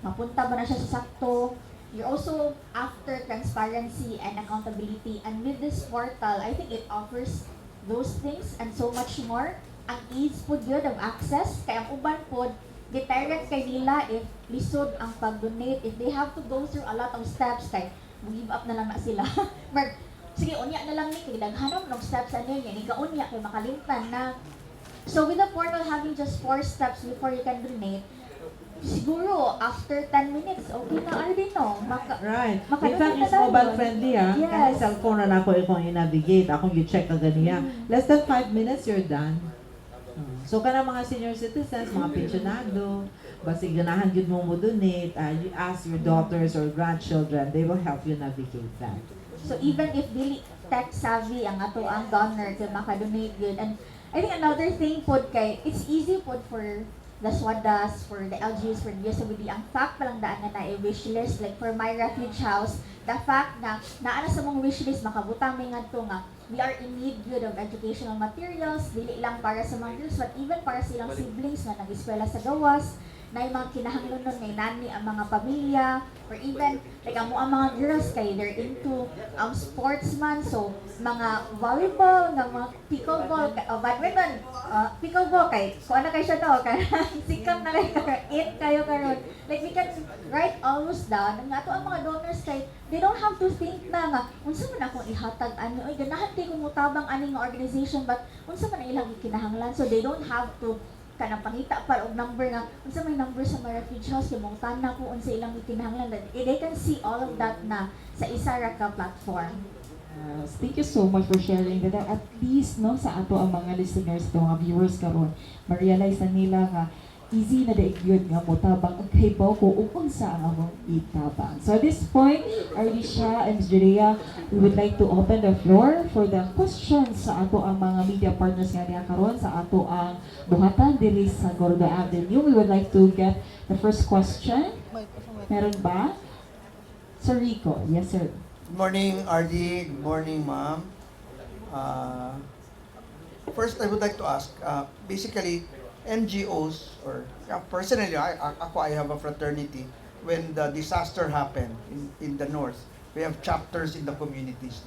Speaker 3: mapunta ba na siya sa sakto. You're also after transparency and accountability, and with this portal, I think it offers those things and so much more. Ang ease pud yun of access, kay ang uban pod deterrent kay nila if lisod ang pag-donate, if they have to go through a lot of steps, kay give up na lang na sila. Mark, sige, unya na lang ni, kay daghanon og steps ano niya, ni kaunya kay makalimtan na. So with the portal having just four steps before you can donate, siguro after 10 minutes, okay na already, no?
Speaker 4: In fact,
Speaker 3: Makadonate
Speaker 4: it's
Speaker 3: na
Speaker 4: mobile
Speaker 3: dayon.
Speaker 4: Friendly, ah. Kahit cellphone na nako akong i-navigate, akong i-check kaganiya. Less than 5 minutes, you're done. So, kana mga senior citizens, mga pensionado, basig ganahan gyud mo mo donate, you ask your daughters or grandchildren, they will help you navigate that.
Speaker 3: So even if dili tech savvy ang ato ang donor kay makadonate yun. And I think another thing pod kay it's easy pod for the SWADAS, for the LGUs, for the DSWD, ang fact pa lang daan nga na wish list, like for my refuge house, the fact na naa na sa mong wish list, makabutang may ngadto nga we are in need gyud of educational materials, dili lang para sa mga girls, but even para sa ilang siblings na nag-eskwela sa gawas, na yung mga kinahanglan nun nga nani ang mga pamilya, or even like amo ang mga girls kay they're into sportsman, so mga volleyball nga mga pickleball, badminton, pickleball, kay kuan na kay siya no, kay sikap na kay karon, in kayo karon. Like we can write all those down nga ato ang mga donors kay they don't have to think na nga unsa man akong ihatag ani, oy, ganahan kay kong mutabang ani nga organization, but unsa man ang ilang gikinahanglan? So they don't have to kanang pangita pa og number nga unsa may number sa mga refuge house kay mangutana ko unsa ilang gikinahanglan. That they can see all of that na sa isa ra ka platform.
Speaker 1: Yes, thank you so much for sharing that. At least no sa ato ang mga listeners, to mga viewers karon, ma-realize na nila nga Easy na diay gyud nga motabang og kahibaw ko ug unsa ang among itabang. So at this point, Ardisha and Ms. Jurea, we would like to open the floor for the questions sa ato ang mga media partners nga diha karon sa ato ang buhatan diri sa Gordo Avenue. We would like to get the first question. Meron ba? Sir Rico. Yes, sir.
Speaker 5: Good morning, RD. Good morning, ma'am. First, I would like to ask, basically, NGOs, or yeah, personally, ako, I have a fraternity. When the disaster happened in the north, we have chapters in the communities.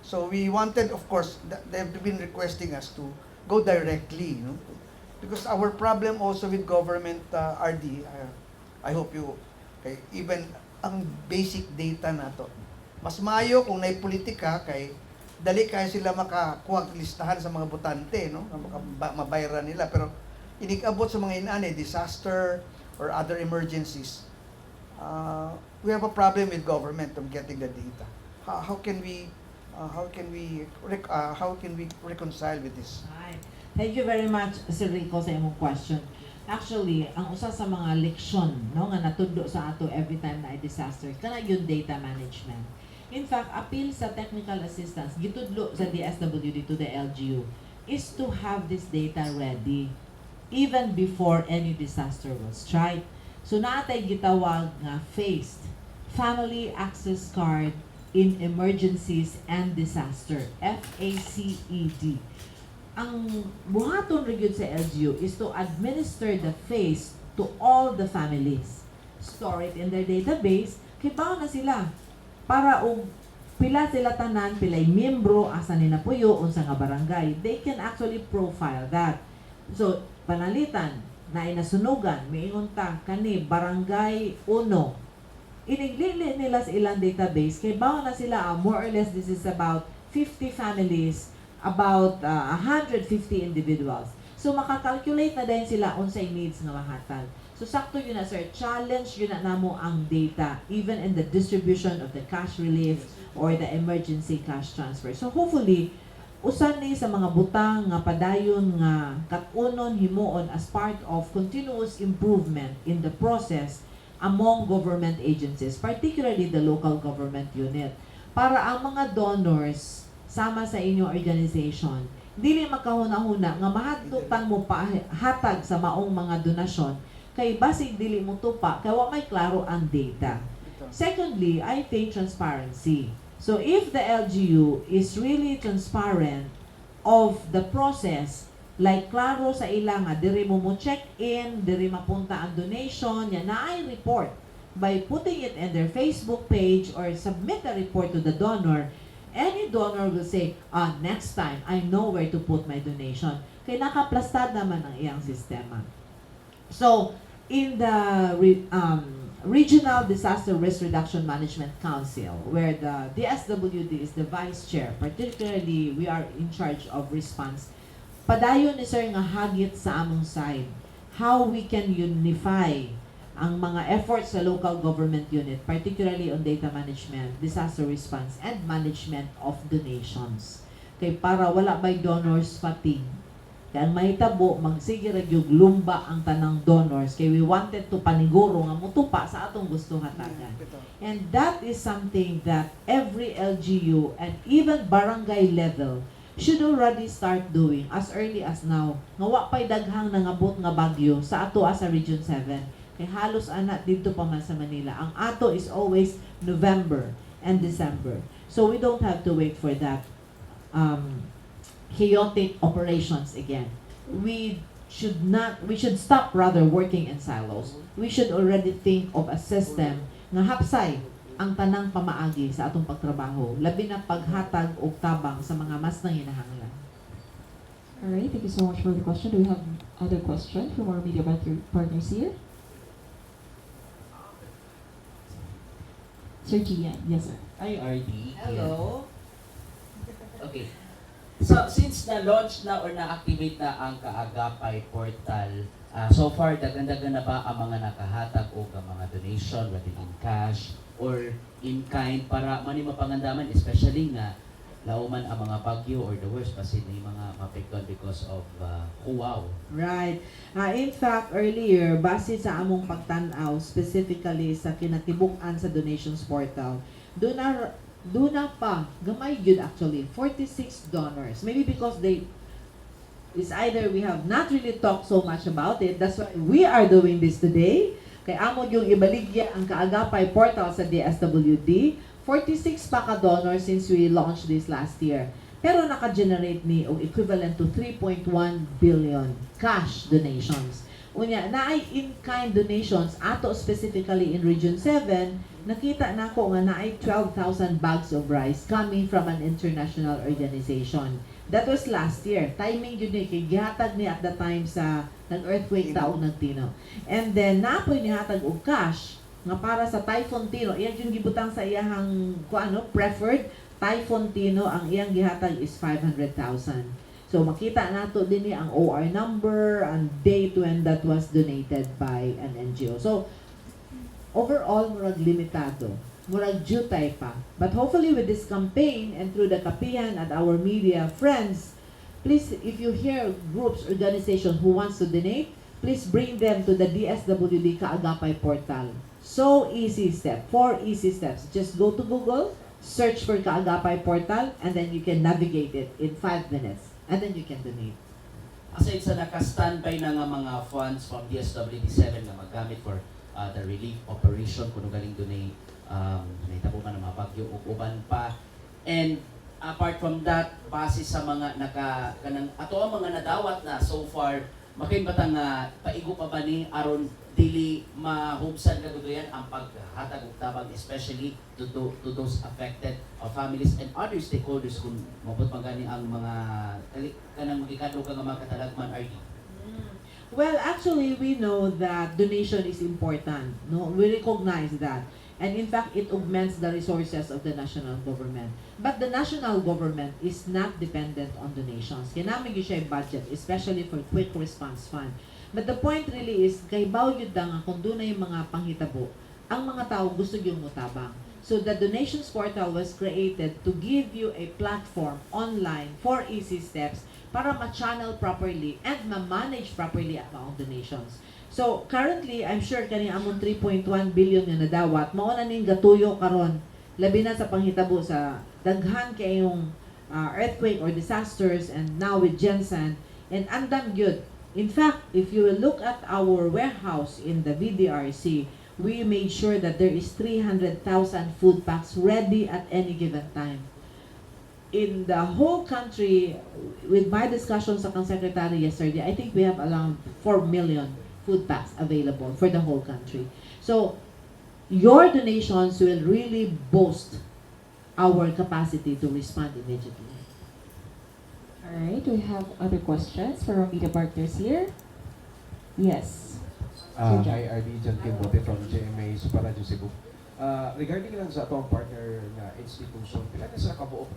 Speaker 5: So we wanted, of course, they've been requesting us to go directly, no? Because our problem also with government, RD, I hope you, okay, even ang basic data nato, mas maayo kung naay politika kay dali kaya sila makakuha og listahan sa mga botante, no? Nga mabayran nila, pero inig-abot sa mga inani disaster or other emergencies, we have a problem with government of getting the data. How can we reconcile with this?
Speaker 4: Hi. Thank you very much, Sir Rico, sa imong question. Actually, ang usa sa mga leksyon, no, nga natudlo sa ato every time na disaster kana yung data management. In fact, apil sa technical assistance gitudlo sa DSWD to the LGU is to have this data ready even before any disaster will strike. So naa tay gitawag nga FACED, Family Access Card in Emergencies and Disaster, FACED. Ang buhaton ra gyud sa LGU is to administer the FACE to all the families. Store it in their database, kay na sila. Para og pila sila tanan, pilay miyembro, asa ni napuyo, unsa nga barangay, they can actually profile that. So, panalitan, na nasunugan, miingon ta, kani, barangay uno. Iniglili nila sa ilang database, kay bawa na sila, more or less, this is about 50 families, about 150 individuals. So, makakalculate na din sila unsay needs nga mahatag. So, sakto gyud na, sir, challenge gyud na namo ang data, even in the distribution of the cash relief or the emergency cash transfer. So, hopefully, usa ni sa mga butang nga padayon nga kat-unon himuon as part of continuous improvement in the process among government agencies, particularly the local government unit, para ang mga donors sama sa inyong organization, dili makahuna-huna nga mahadlok tang mo pa hatag sa maong mga donasyon kay basig dili mo tupa kay wa may klaro ang data. Secondly, I think transparency. So if the LGU is really transparent of the process, like klaro sa ila nga diri mo mo check in, diri mapunta ang donation, yan naay report by putting it in their Facebook page or submit a report to the donor, any donor will say, "Ah, next time, I know where to put my donation." Kay nakaplastad naman ang iyang sistema. So, in the Regional Disaster Risk Reduction Management Council, where the DSWD is the vice chair, particularly we are in charge of response, padayon ni sir nga hagit sa among side, how we can unify ang mga efforts sa local government unit, particularly on data management, disaster response, and management of donations. Kay para wala may donors fatigue. Kaya ang mahitabo, magsige ra gyud lumba ang tanang donors kay we wanted to paniguro nga mutupa sa atong gusto hatagan. And that is something that every LGU and even barangay level should already start doing as early as now. Nga wa pa'y daghang nangabot nga bagyo sa ato sa Region 7. Kay halos ana dito pa man sa Manila. Ang ato is always November and December. So we don't have to wait for that chaotic operations again. We should not, we should stop rather working in silos. We should already think of a system nga hapsay ang tanang pamaagi sa atong pagtrabaho, labi na paghatag og tabang sa mga mas nanginahanglan.
Speaker 1: All right, thank you so much for the question. Do we have other question from our media partners here? Sir Gian, yes, sir.
Speaker 6: Hi, RD.
Speaker 4: Hello.
Speaker 6: Okay. So, since na-launch na or na-activate na ang Kaagapay portal, so far, daghan-daghan na ba ang mga nakahatag o ang mga donation, whether in cash or in kind, para mani mapangandaman, especially nga, Lauman ang mga bagyo or the worst, basin may mga maapektuhan because of huwaw.
Speaker 4: Right. In fact, earlier, base sa among pagtan-aw, specifically sa kinatibuk-an sa donations portal, duna pa, gamay gyud actually, 46 donors. Maybe because they, it's either we have not really talked so much about it, that's why we are doing this today. Kay amo yung ibaligya ang Kaagapay portal sa DSWD. 46 pa ka donors since we launched this last year. Pero naka-generate ni og equivalent to 3.1 billion cash donations. Unya, naay in-kind donations ato specifically in Region 7, nakita nako nga naay 12,000 bags of rice coming from an international organization. That was last year. Timing gyud ni kay gihatag ni at the time sa nag-earthquake ta og nagtino. And then naa poy nihatag og cash nga para sa Typhoon Tino. Iya yung gibutang sa iyahang kuan, no, preferred Typhoon Tino, ang iyang gihatag is 500,000. So makita nato dinhi ang OR number and date when that was donated by an NGO. So overall, murag limitado. Murag jutay pa. But hopefully with this campaign and through the kapihan at our media friends, please, if you hear groups, organization who wants to donate, please bring them to the DSWD Kaagapay portal. So easy step, four easy steps. Just go to Google, search for Kaagapay portal, and then you can navigate it in 5 minutes. And then you can donate.
Speaker 6: Aside sa naka-standby na nga mga funds from DSWD 7 nga magamit for the relief operation kuno galing dunay nahitabo man ang mga bagyo ug uban pa. And apart from that, base sa mga naka kanang ato ang mga nadawat na so far, makain ba ta nga paigo pa ba ni aron dili mahubsan kadugayan ang paghatag og tabang, especially to those affected families and other stakeholders kung mabot man gani ang mga kanang magikadto ka nga mga katalagman, RD?
Speaker 4: Well, actually, we know that donation is important. No, we recognize that. And in fact, it augments the resources of the national government. But the national government is not dependent on donations. Kaya naa man gyud siya budget, especially for quick response fund. But the point really is, kahibaw gyud nga kung dunay mga panghitabo, ang mga tao gusto yung mutabang. So the donations portal was created to give you a platform online for easy steps para ma-channel properly and ma-manage properly ang mga donations. So currently, I'm sure kani among 3.1 billion nga nadawat, mao na ning gatuyo karon, labi na sa panghitabo sa daghan kayong earthquake or disasters and now with GenSan and andam gyud. In fact, if you will look at our warehouse in the VDRC, we made sure that there is 300,000 food packs ready at any given time. In the whole country, with my discussion sa kang secretary yesterday, I think we have around 4 million food packs available for the whole country. So, your donations will really boost our capacity to respond immediately.
Speaker 1: All right, we have other questions for our media partners here. Yes. Sir John.
Speaker 7: Hi, RD John Kimbote from GMA Super Radio Cebu. Regarding lang sa atong partner nga institution, pila na sa kabuok,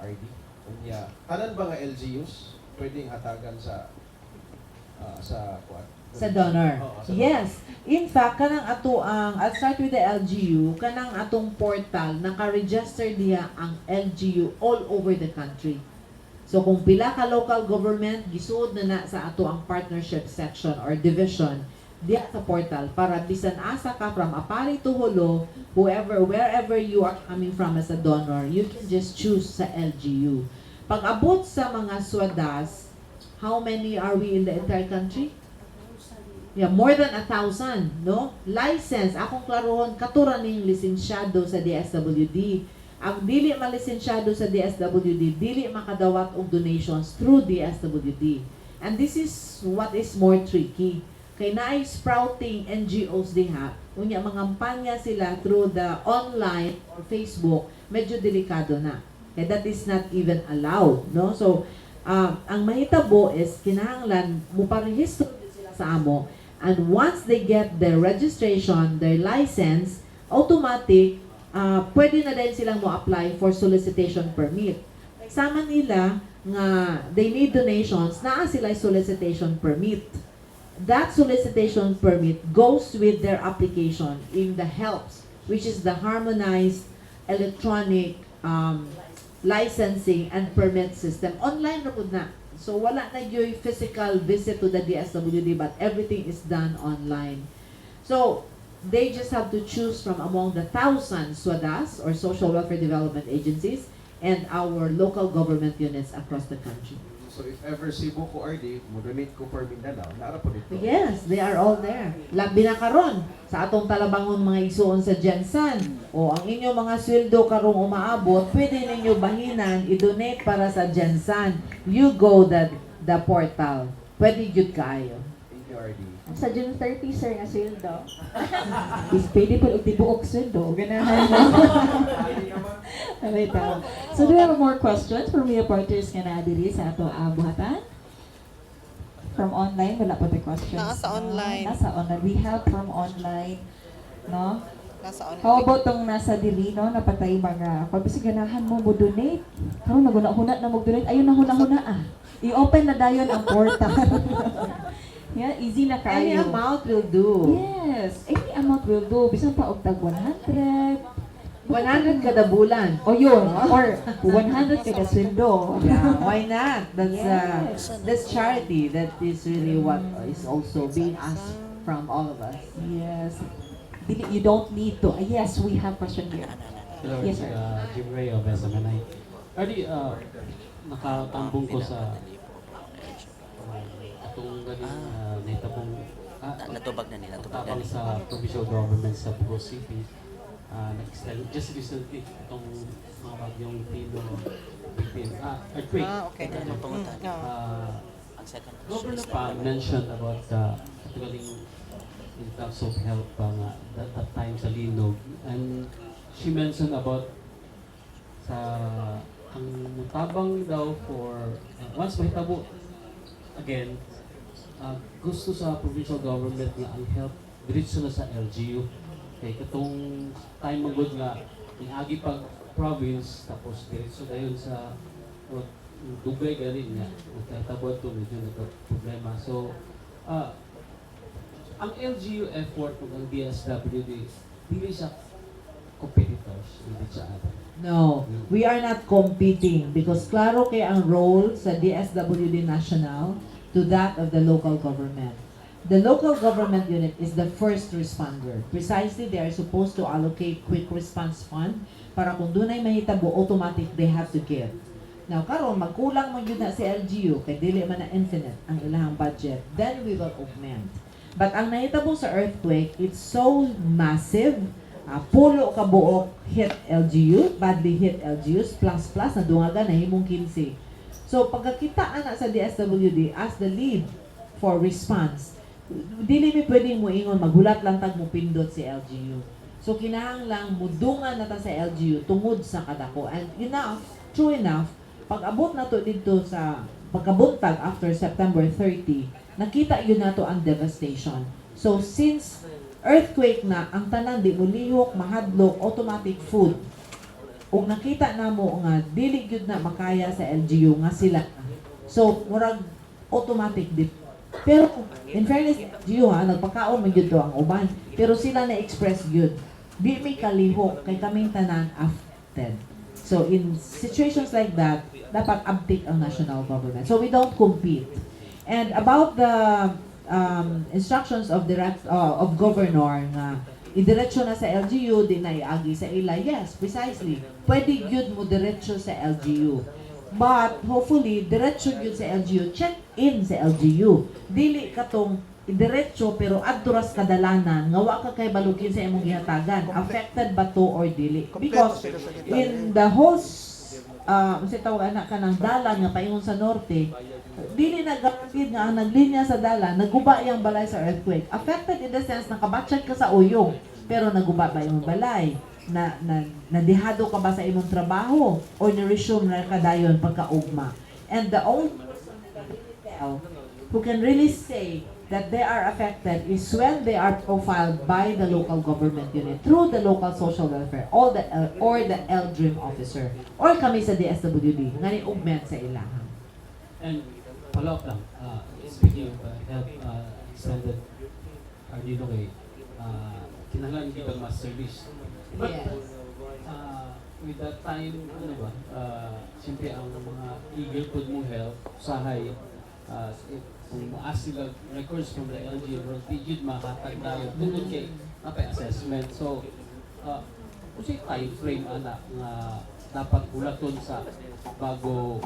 Speaker 7: RD? Unya, tanan ba nga LGUs pwedeng hatagan sa kuan?
Speaker 4: Sa donor.
Speaker 7: Oo, sa donor.
Speaker 4: Yes. In fact, kanang ato ang, I'll start with the LGU, kanang atong portal, naka-register diha ang LGU all over the country. So kung pila ka local government, gisuod na na sa ato ang partnership section or division diha sa portal para bisan asa ka from Aparri to Jolo, whoever, wherever you are coming from as a donor, you can just choose sa LGU. Pag abot sa mga swadas, how many are we in the entire country? Yeah, more than 1,000, no? License, akong klarohon, katura ning lisensyado sa DSWD. Ang dili malisensyado sa DSWD, dili makadawat og donations through DSWD. And this is what is more tricky. Kay naay sprouting NGOs diha, unya mangampanya sila through the online or Facebook, medyo delikado na. Kay that is not even allowed, no? So, ang mahitabo is kinahanglan mo parehistro sila sa amo. And once they get their registration, their license, automatic, pwede na din silang mo apply for solicitation permit. Sama nila nga they need donations, naa sila solicitation permit. That solicitation permit goes with their application in the HELPS, which is the Harmonized Electronic licensing and permit system. Online ra pud na. So wala na gyud physical visit to the DSWD, but everything is done online. So they just have to choose from among the thousands SWADAs or social welfare development agencies and our local government units across the country.
Speaker 7: So if ever Cebu ko, RD, mo donate ko for Mindanao, naa ra pod didto.
Speaker 4: Yes, they are all there. Labi na karon sa atong talabangon mga igsuon sa GenSan. O ang inyong mga sweldo karong umaabot, pwede ninyo bahinan i-donate para sa GenSan. You go the portal. Pwede jud kaayo.
Speaker 7: Thank you, RD.
Speaker 3: Sa June 30, sir, nga sweldo.
Speaker 1: Is pwede po og tibuok sweldo. Ganahan mo. Alright, so do we have more questions from media partners nga naa diri sa ato buhatan? From online, wala pa tayo questions.
Speaker 2: Nasa
Speaker 1: No?
Speaker 2: online.
Speaker 1: Nasa online. We have from online. No?
Speaker 2: Nasa online.
Speaker 1: How about tong nasa diri, no? Napatay mga, kung bisag ganahan mo mo donate, karon naguna-huna na mo donate, ayun na huna-huna ah. I-open na dayon ang portal. Yeah, easy na
Speaker 4: Any
Speaker 1: kaayo.
Speaker 4: amount will do.
Speaker 1: Yes, any amount will do. Bisan pa og tag 100.
Speaker 4: 100 kada bulan.
Speaker 1: O yun, or 100 kada sweldo.
Speaker 4: Yeah, why not? That's that's charity. That is really what is also being asked from all of us.
Speaker 1: Yes. Dili, you don't need to. Yes, we have question here.
Speaker 8: Hello,
Speaker 1: Yes, sir.
Speaker 8: Jim Ray of SMNI. RD, nakatambong ko sa atong ganing nahitabong
Speaker 6: Natubag na nila, natubag na
Speaker 8: tabang
Speaker 6: nila.
Speaker 8: sa provincial government sa Bogo City. Nag-extend just recently itong mga bagyong Tino, Bipin, earthquake.
Speaker 2: Ah, okay.
Speaker 6: Pwede naman pangutan. Ang second question
Speaker 8: Governor
Speaker 6: is
Speaker 8: pa mentioned about the katugaling in terms of help pa nga that time sa Linog, and she mentioned about sa ang mutabang daw for once mahitabo again, gusto sa provincial government nga ang help diretso na sa LGU kay katong time magud nga niagi pag province tapos diretso dayon sa o, dugay gani nga nagkatabo to, medyo nagka problema. So ang LGU effort ug ang DSWD, dili siya competitors, hindi siya ano.
Speaker 4: No, we are not competing because klaro kay ang role sa DSWD National to that of the local government. The local government unit is the first responder. Precisely, they are supposed to allocate quick response fund para kung dunay mahitabo, automatic they have to give. Now, karon magkulang man gyud na si LGU kay dili man na infinite ang ilahang budget, then we will augment. But ang nahitabo sa earthquake, it's so massive, pulo ka buok hit LGU, badly hit LGUs, plus plus, nadungagan, nahimong 15. So pagkakita ana sa DSWD as the lead for response, dili mi pwedeng moingon maghulat lang tag mo pindot si LGU. So kinahanglang mudungan na ta sa LGU tungod sa kadako. And enough, true enough, pag abot na to didto sa pagkabuntag after September 30, nakita gyud nato ang devastation. So since earthquake na, ang tanan di molihok, mahadlok, automatic food. Ug nakita namo nga dili gyud na makaya sa LGU nga sila. So murag automatic di. Pero in fairness LGU ha, nagpakaon man gyud to ang uban, pero sila na express gyud. Di mi kalihok kay kaming tanan affected. So in situations like that, dapat update ang national government. So we don't compete. And about the instructions of direct of governor nga idiretso na sa LGU, di na iagi sa ila. Yes, precisely. Pwede gyud mo diretso sa LGU. But hopefully diretso gyud sa LGU, check in sa LGU. Dili katong diretso pero adto ras kadalanan nga wa ka kay balukin sa imong gihatagan. Affected ba to or dili?
Speaker 5: Kompleto
Speaker 4: Because
Speaker 5: sila sa detalye.
Speaker 4: in the whole unsay tawag ana, kanang dalan nga paingon sa norte, dili na guaranteed nga ang naglinya sa dalan naguba yang balay sa earthquake. Affected in the sense nakabatsyag ka sa uyong, pero naguba ba imong balay, na na nadihado ka ba sa imong trabaho o ni-resume na ka dayon pagkaugma? And the only person that can really tell, who can really say that they are affected, is when they are profiled by the local government unit through the local social welfare or the LDRIM officer or kami sa DSWD nga ni-augment sa ilaha.
Speaker 8: And follow up lang, speaking of help extended, Ardino, kay kinahanglan kita mass service. But
Speaker 4: Yes.
Speaker 8: With that time, ano ba, siyempre ang mga eager pud mo help, usahay, kung mo-ask sila records from the LGU, or di jud makatag dayon tungod kay napay assessment. So, unsay time frame ana nga dapat hulaton sa bago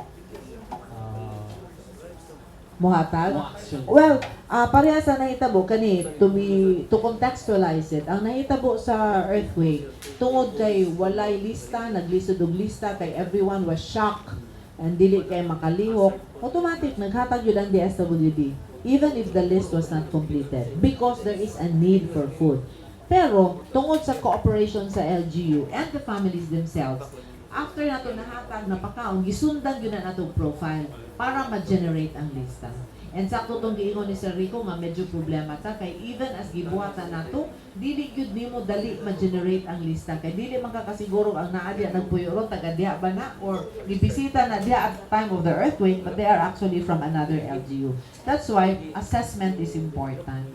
Speaker 4: Muhatag?
Speaker 8: Mo action?
Speaker 4: Well, pareha sa nahitabo kani, to contextualize it. Ang nahitabo sa earthquake, tungod kay walay lista, naglisod og lista kay everyone was shocked and dili kay makalihok, automatic naghatag yun ang DSWD even if the list was not completed because there is a need for food. Pero tungod sa cooperation sa LGU and the families themselves, after nato nahatag na pakaon, gisundan yun na natong profile para ma-generate ang lista. And sakto tong giingon ni Sir Rico nga medyo problema ta kay even as gibuhatan nato, dili gyud nimo dali ma-generate ang lista kay dili man ka kasiguro ang naa diha nagpuyo ron taga diha ba na or gibisita na diha at the time of the earthquake, but they are actually from another LGU. That's why assessment is important.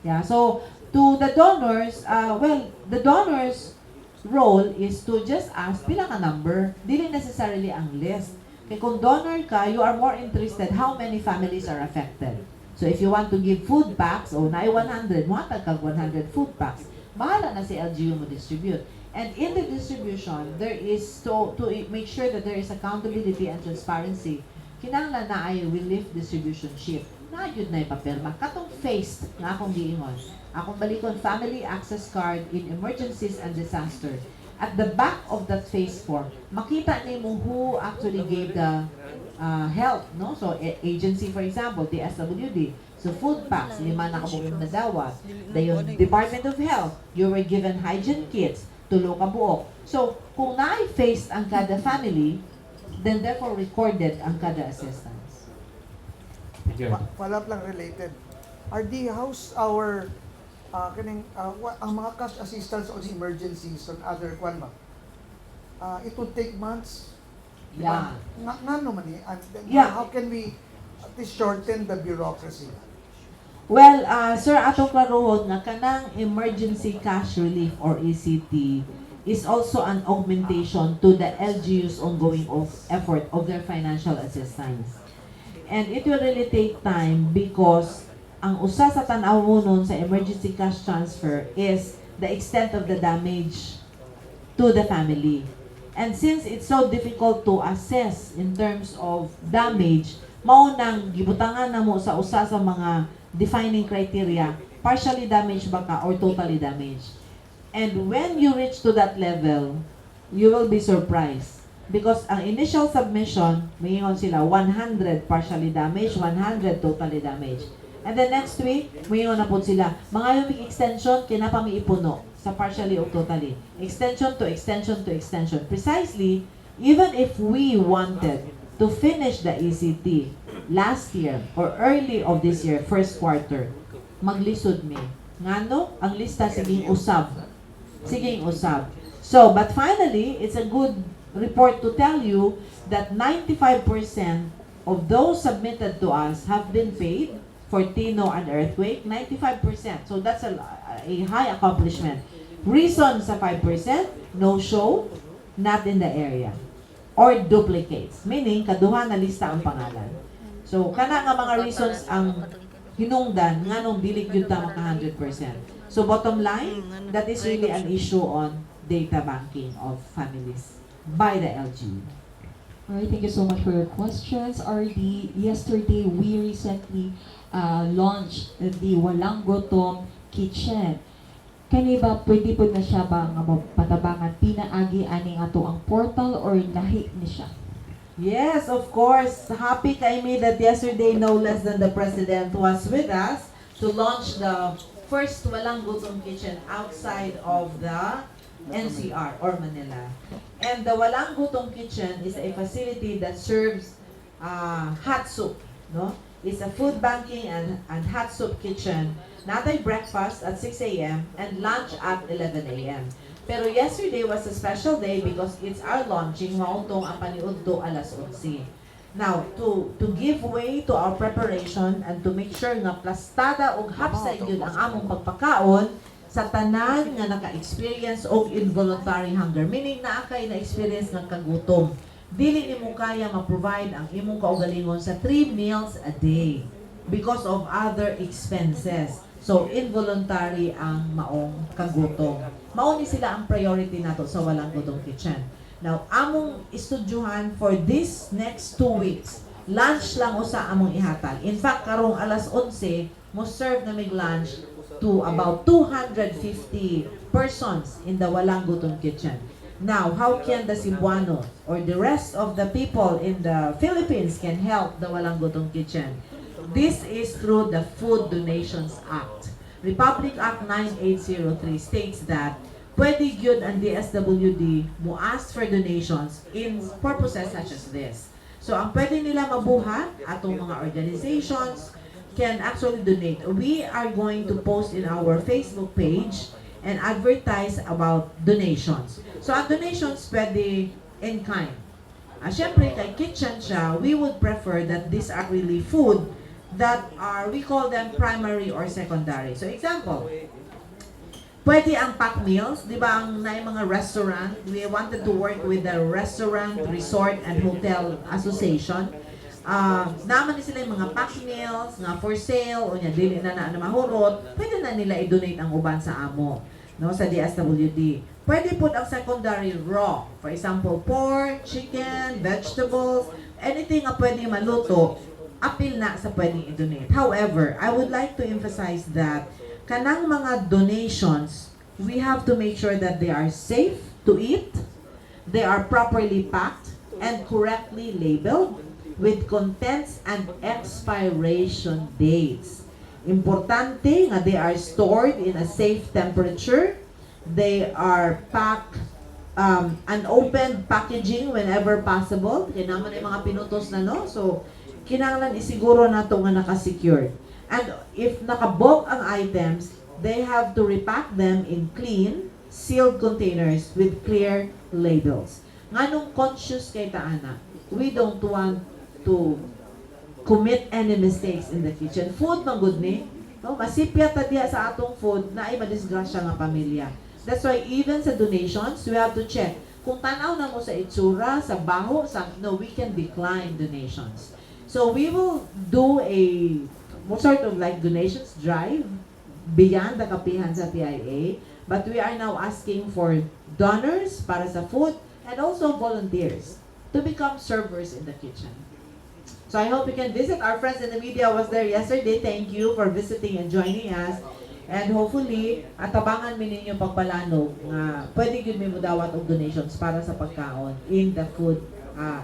Speaker 4: Yeah, so to the donors, well, the donors' role is to just ask pila ka number, dili necessarily ang list. Kay kung donor ka, you are more interested how many families are affected. So if you want to give food packs, o naay 100, muhatag kag 100 food packs. Bahala na si LGU mo distribute. And in the distribution, there is to make sure that there is accountability and transparency. Kinahanglan na ay relief distribution sheet. Na yun na ipapirma. Katong FACED nga akong giingon. Akong balikon, Family Access Card in Emergencies and Disaster. At the back of that FACE form, makita nimo who actually gave the help, no? So, agency, for example, DSWD. So, food packs, lima na kabuok nadawat. Dayon, Department of Health, you were given hygiene kits, tulo ka buok. So, kung naay FACED ang kada family, then therefore recorded ang kada assistance.
Speaker 8: Thank you.
Speaker 5: Follow up lang related. RD, how's our kaning ang mga cash assistance on emergencies, on other kwan ba? It would take months, di ba?
Speaker 4: Yeah.
Speaker 5: Nga ngano man eh? And then how can we at least shorten the bureaucracy?
Speaker 4: Well, sir, atong klarohon nga kanang emergency cash relief or ECT is also an augmentation to the LGU's ongoing of effort of their financial assistance. And it will really take time because ang usa sa tan-aw mo nun sa emergency cash transfer is the extent of the damage to the family. And since it's so difficult to assess in terms of damage, mao nang gibutangan na mo sa usa sa mga defining criteria, partially damaged ba ka or totally damaged. And when you reach to that level, you will be surprised. Because ang initial submission, mayingon sila 100 partially damaged, 100 totally damaged. And then next week, mayingon na po sila, mga yung extension, kinapa mi ipuno sa partially o totally. Extension to extension to extension. Precisely, even if we wanted to finish the ECT last year or early of this year, first quarter, maglisod mi. Ngano, ang lista siging usab. Siging usab. So, but finally, it's a good report to tell you that 95% of those submitted to us have been paid for Tino and earthquake, 95%. So that's a high accomplishment. Reason sa 5%, no show, not in the area, or duplicates. Meaning, kaduha na lista ang pangalan. So, kana nga mga reasons ang hinungdan nganong dili gyud ta maka 100%. So, bottom line, that is really an issue on data banking of families by the LGU.
Speaker 1: Alright, thank you so much for your questions. RD, yesterday we recently launched the Walang Gutom Kitchen. Kani ba pwede po na siya ba nga mapatabangan pinaagi aning ato ang portal or lahi ni siya?
Speaker 4: Yes, of course. Happy kay me that yesterday no less than the president was with us to launch the first Walang Gutom Kitchen outside of the NCR or Manila. And the Walang Gutom Kitchen is a facility that serves hot soup, no? It's a food banking and hot soup kitchen. Natay breakfast at 6 a.m. and lunch at 11 a.m. Pero yesterday was a special day because it's our launching, mao tong ang paniudto alas 11. Now, to give way to our preparation and to make sure nga plastada og hapsay gyud ang among pagpakaon, Sa tanan nga naka-experience og involuntary hunger, meaning naa kay na-experience nga kagutom. Dili nimo kaya ma-provide ang imong kaugalingon sa 3 meals a day because of other expenses. So, involuntary ang maong kagutom. Mao ni sila ang priority nato sa Walang Gutom Kitchen. Now, among estudyuhan for this next 2 weeks, lunch lang usa among ihatag. In fact, karong alas 11, mo serve na mig lunch to about 250 persons in the Walang Gutom Kitchen. Now, how can the Cebuano or the rest of the people in the Philippines can help the Walang Gutom Kitchen? This is through the Food Donations Act. Republic Act 9803 states that pwede gyud ang DSWD mo ask for donations in purposes such as this. So, ang pwede nila mabuhat, atong mga organizations, can actually donate. We are going to post in our Facebook page and advertise about donations. So, ang donations pwede in kind. Syempre, kay kitchen siya, we would prefer that these are really food that are, we call them primary or secondary. So, example, pwede ang pack meals, di ba, ang na mga restaurant, we wanted to work with the Restaurant, Resort, and Hotel Association. Naman ni sila yung mga pack meals nga for sale o nya dili na na mahurot, pwede na nila i-donate ang uban sa amo, no, sa DSWD. Pwede pud ang secondary raw. For example, pork, chicken, vegetables, anything nga pwede maluto, apil na sa pwedeng i-donate. However, I would like to emphasize that kanang mga donations, we have to make sure that they are safe to eat, they are properly packed, and correctly labeled with contents and expiration dates. Importante nga they are stored in a safe temperature. They are packed unopened packaging whenever possible. Kaya naman yung mga pinutos na, no? So, kinahanglan isiguro nato nga naka-secured. And if naka-bulk ang items, they have to repack them in clean, sealed containers with clear labels. Nganong conscious kay ta ana, we don't want to commit any mistakes in the kitchen. Food man gud ni. No, masipya ta diha sa atong food na ay madisgrasya nga pamilya. That's why even sa donations, we have to check. Kung tanaw na mo sa itsura, sa baho, sa no, we can decline donations. So we will do a sort of like donations drive beyond the kapihan sa TIA, but we are now asking for donors para sa food and also volunteers to become servers in the kitchen. So I hope you can visit. Our friends in the media was there yesterday. Thank you for visiting and joining us. And hopefully, atabangan mi ninyo pagpalanog nga pwede gyud mi mudawat og donations para sa pagkaon in the food,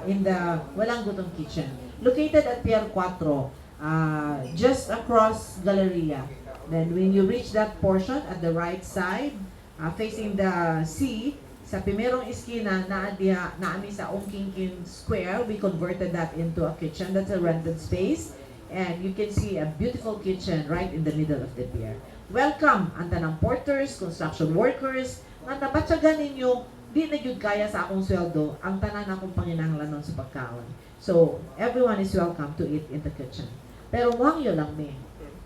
Speaker 4: in the Walang Gutom Kitchen. Located at Pier 4, just across Galleria. Then when you reach that portion at the right side, facing the sea, sa primerong iskina naa diha naa mi sa Ongkingkin Square, we converted that into a kitchen. That's a rented space. And you can see a beautiful kitchen right in the middle of the pier. Welcome ang tanang porters, construction workers, nga tabatyagan ninyo, di na gyud kaya sa akong sweldo ang tanan akong panginahanglanon sa pagkaon. So, everyone is welcome to eat in the kitchen. Pero muhangyo lang mi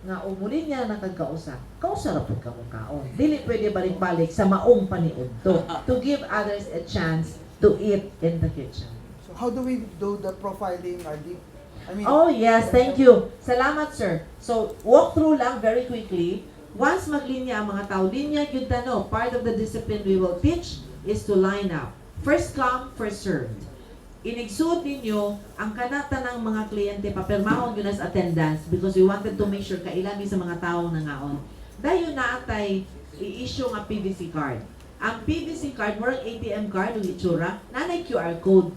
Speaker 4: nga umulin niya na kag kausa, kausa ra pud ka mo kaon. Dili pwede balik-balik sa maong paniudto to give others a chance to eat in the kitchen.
Speaker 5: So how do we do the profiling, RD? I mean,
Speaker 4: Oh, yes, thank you. Salamat, sir. So, walk through lang very quickly. Once maglinya ang mga tao, linya gyud ta, no. Part of the discipline we will teach is to line up. First come, first served. Inigsuod ninyo ang kanata ng mga kliyente, papirmahon gyud as attendance because we wanted to make sure kaila mi sa mga tawo nangaon. Dayon naa tay i-issue nga PVC card. Ang PVC card, murag ATM card ug itsura, naa QR code.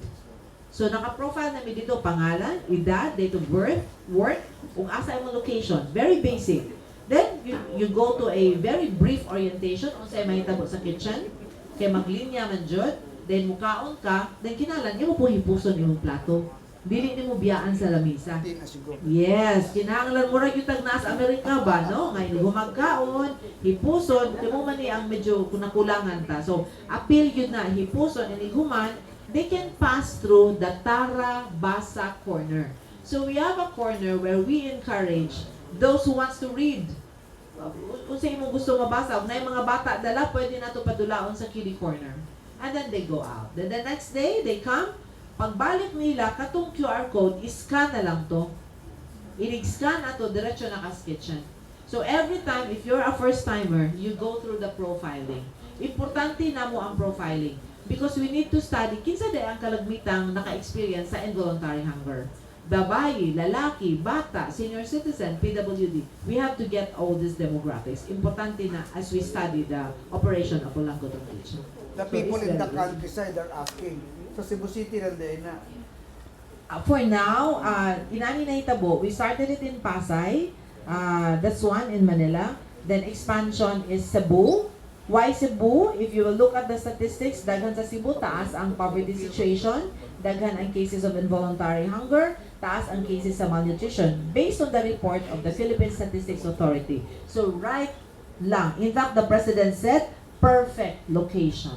Speaker 4: So naka-profile na mi dito pangalan, edad, date of birth, work, ug asa imong location. Very basic. Then you go to a very brief orientation unsay mahitabo sa kitchen kay maglinya man jud, then mukaon ka, then kinahanglan imo po hipuson imong plato. Dili nimo biyaan sa lamisa.
Speaker 5: Di na siguro.
Speaker 4: Yes, kinahanglan mura gyud tag naa sa Amerika ba, no? Nga humagkaon, hipuson, kay mo man ni ang medyo kunakulangan ta. So, apil gyud na hipuson and human, they can pass through the Tara Basa corner. So we have a corner where we encourage those who wants to read. Unsa imong gusto mabasa, ug naay mga bata dala, pwede nato padulaon sa kiddie corner. And then they go out. Then the next day, they come. Pagbalik nila, katong QR code, scan na lang to. Inig-scan ato, diretso na kas kitchen. So every time, if you're a first timer, you go through the profiling. Importante namo ang profiling because we need to study kinsa diay ang kalagmitang naka-experience sa involuntary hunger. Babae, lalaki, bata, senior citizen, PWD. We have to get all these demographics. Importante na as we study the operation of Walang Gutom Kitchen.
Speaker 5: The
Speaker 4: So
Speaker 5: people
Speaker 4: it's
Speaker 5: in the
Speaker 4: very easy.
Speaker 5: countryside are asking. So Cebu City lang din na.
Speaker 4: For now, inani nahitabo, we started it in Pasay. That's one in Manila. Then expansion is Cebu. Why Cebu? If you will look at the statistics, daghan sa Cebu, taas ang poverty situation, daghan ang cases of involuntary hunger, taas ang cases sa malnutrition, based on the report of the Philippine Statistics Authority. So right lang. In fact, the President said, perfect location.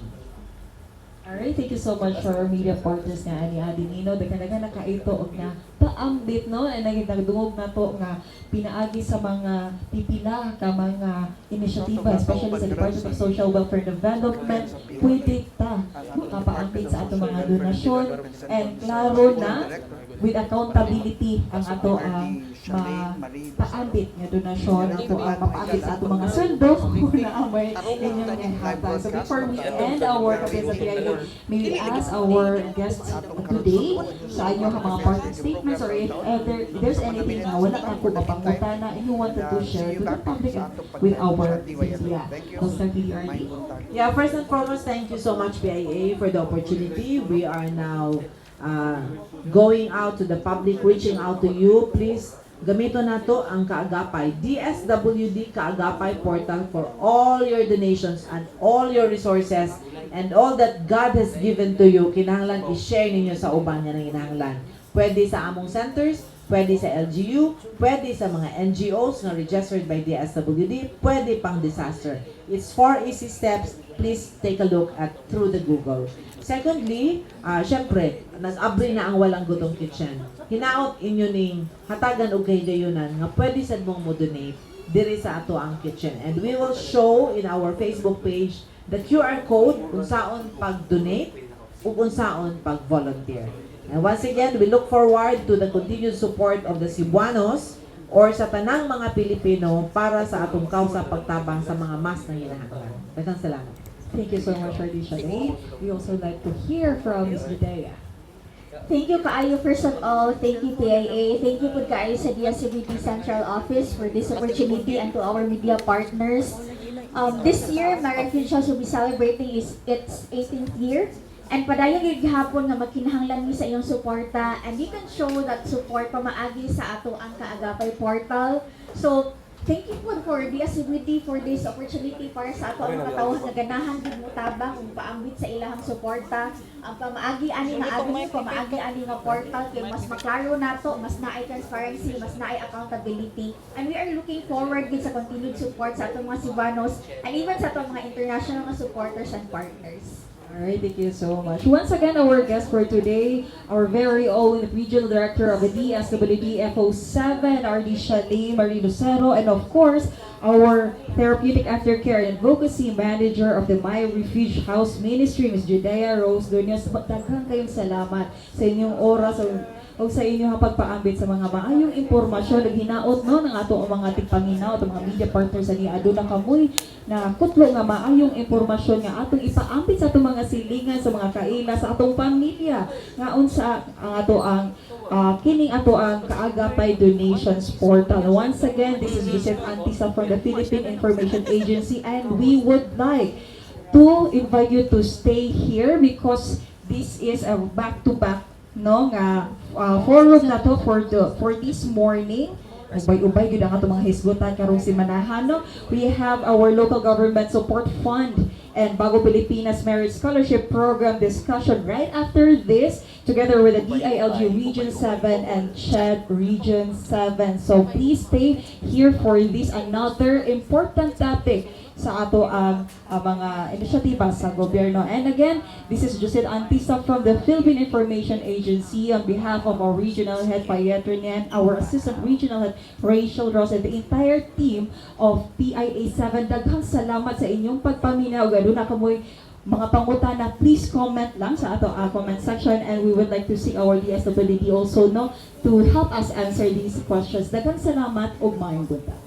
Speaker 1: Alright, thank you so much for our media partners nga ani Adi Nino. Daghan-daghan na kaito og na paambit, no, and naging nagdungog na to nga pinaagi sa mga pipila ka mga inisyatiba, especially sa Department of Social Welfare Development, pwede ta makapaambit sa ato mga donasyon and klaro na with accountability ang ato ang paambit nga donasyon, ato ang mapaambit sa ato mga sweldo kung naa may inyong ihatag. So before we end our Kape sa PIA, may we ask our guests today sa inyong mga parting statements or if there's anything na wala ka ko mapangutana you wanted to share to the public and with our media. We'll start with you, RD.
Speaker 4: Yeah, first and foremost, thank you so much, PIA, for the opportunity. We are now going out to the public, reaching out to you. Please, gamito nato ang Kaagapay, DSWD Kaagapay portal for all your donations and all your resources and all that God has given to you. Kinahanglan i-share ninyo sa uban nga nanginahanglan. Pwede sa among centers, pwede sa LGU, pwede sa mga NGOs na registered by DSWD, pwede pang disaster. It's four easy steps. Please take a look at through the Google. Secondly, syempre, nag-abri na ang Walang Gutom Kitchen. Hinaot inyo ning hatagan og kahigayunan nga pwede sad mong mo donate diri sa ato ang kitchen. And we will show in our Facebook page the QR code unsaon pag-donate ug unsaon pag-volunteer. And once again, we look forward to the continued support of the Cebuanos or sa tanang mga Pilipino para sa atong kausa pagtabang sa mga mas nanginahanglan. Daghang salamat.
Speaker 1: Thank you so much, RD Shanae. We also like to hear from Ms. Judea.
Speaker 3: Thank you kaayo, first of all. Thank you, PIA. Thank you pud kaayo sa DSWD Central Office for this opportunity and to our media partners. This year, My Refuge House will be celebrating its 18th year. And padayon gyud gihapon nga magkinahanglan mi sa iyong suporta, and you can show that support pamaagi sa ato ang Kaagapay portal. So, thank you po for DSWD for this opportunity para sa ato ang mga katawhan nga ganahan gid mo tabang ug paambit sa ilahang suporta. Ang pamaagi ani nga avenue, pamaagi ani nga portal kay mas maklaro nato, mas naay transparency, mas naay accountability. And we are looking forward gid sa continued support sa atong mga Cebuanos and even sa atong mga international nga supporters and partners.
Speaker 1: All right, thank you so much. Once again, our guest for today, our very own Regional Director of the DSWD FO7, RD Shalay Marie Lucero, and of course, our Therapeutic Aftercare and Advocacy Manager of the My Refuge House Ministry, Ms. Judea Rose Duenas. Daghang kayong salamat sa inyong oras o sa inyong pagpaambit sa mga maayong impormasyon ug hinaot, no, ng ato ang mga tigpaminaw, atong mga media partners ani aduna kamoy na kutlo nga maayong impormasyon nga atong ipaambit sa atong mga silingan, sa mga kaila, sa atong pamilya nga unsa ang ato ang kining ato ang Kaagapay Donations Portal. Once again, this is Joseph Antisa from the Philippine Information Agency, and we would like to invite you to stay here because this is a back-to-back, no, nga forum na to for this morning. Ubay-ubay gyud ang atong mga hisgutan karong simanahan, no. We have our Local Government Support Fund and Bago Pilipinas Merit Scholarship Program discussion right after this, together with the DILG Region 7 and CHED Region 7. So please stay here for this another important topic. sa ato ang mga inisyatiba sa gobyerno. And again, this is Josette Antista from the Philippine Information Agency on behalf of our regional head, Payet Renan, our assistant regional head, Rachel Ross, and the entire team of PIA 7. Daghang salamat sa inyong pagpaminaw. Aduna kamoy mga pangutana, please comment lang sa ato comment section and we would like to see our DSWD also, no, to help us answer these questions. Daghang salamat ug maayong buntag.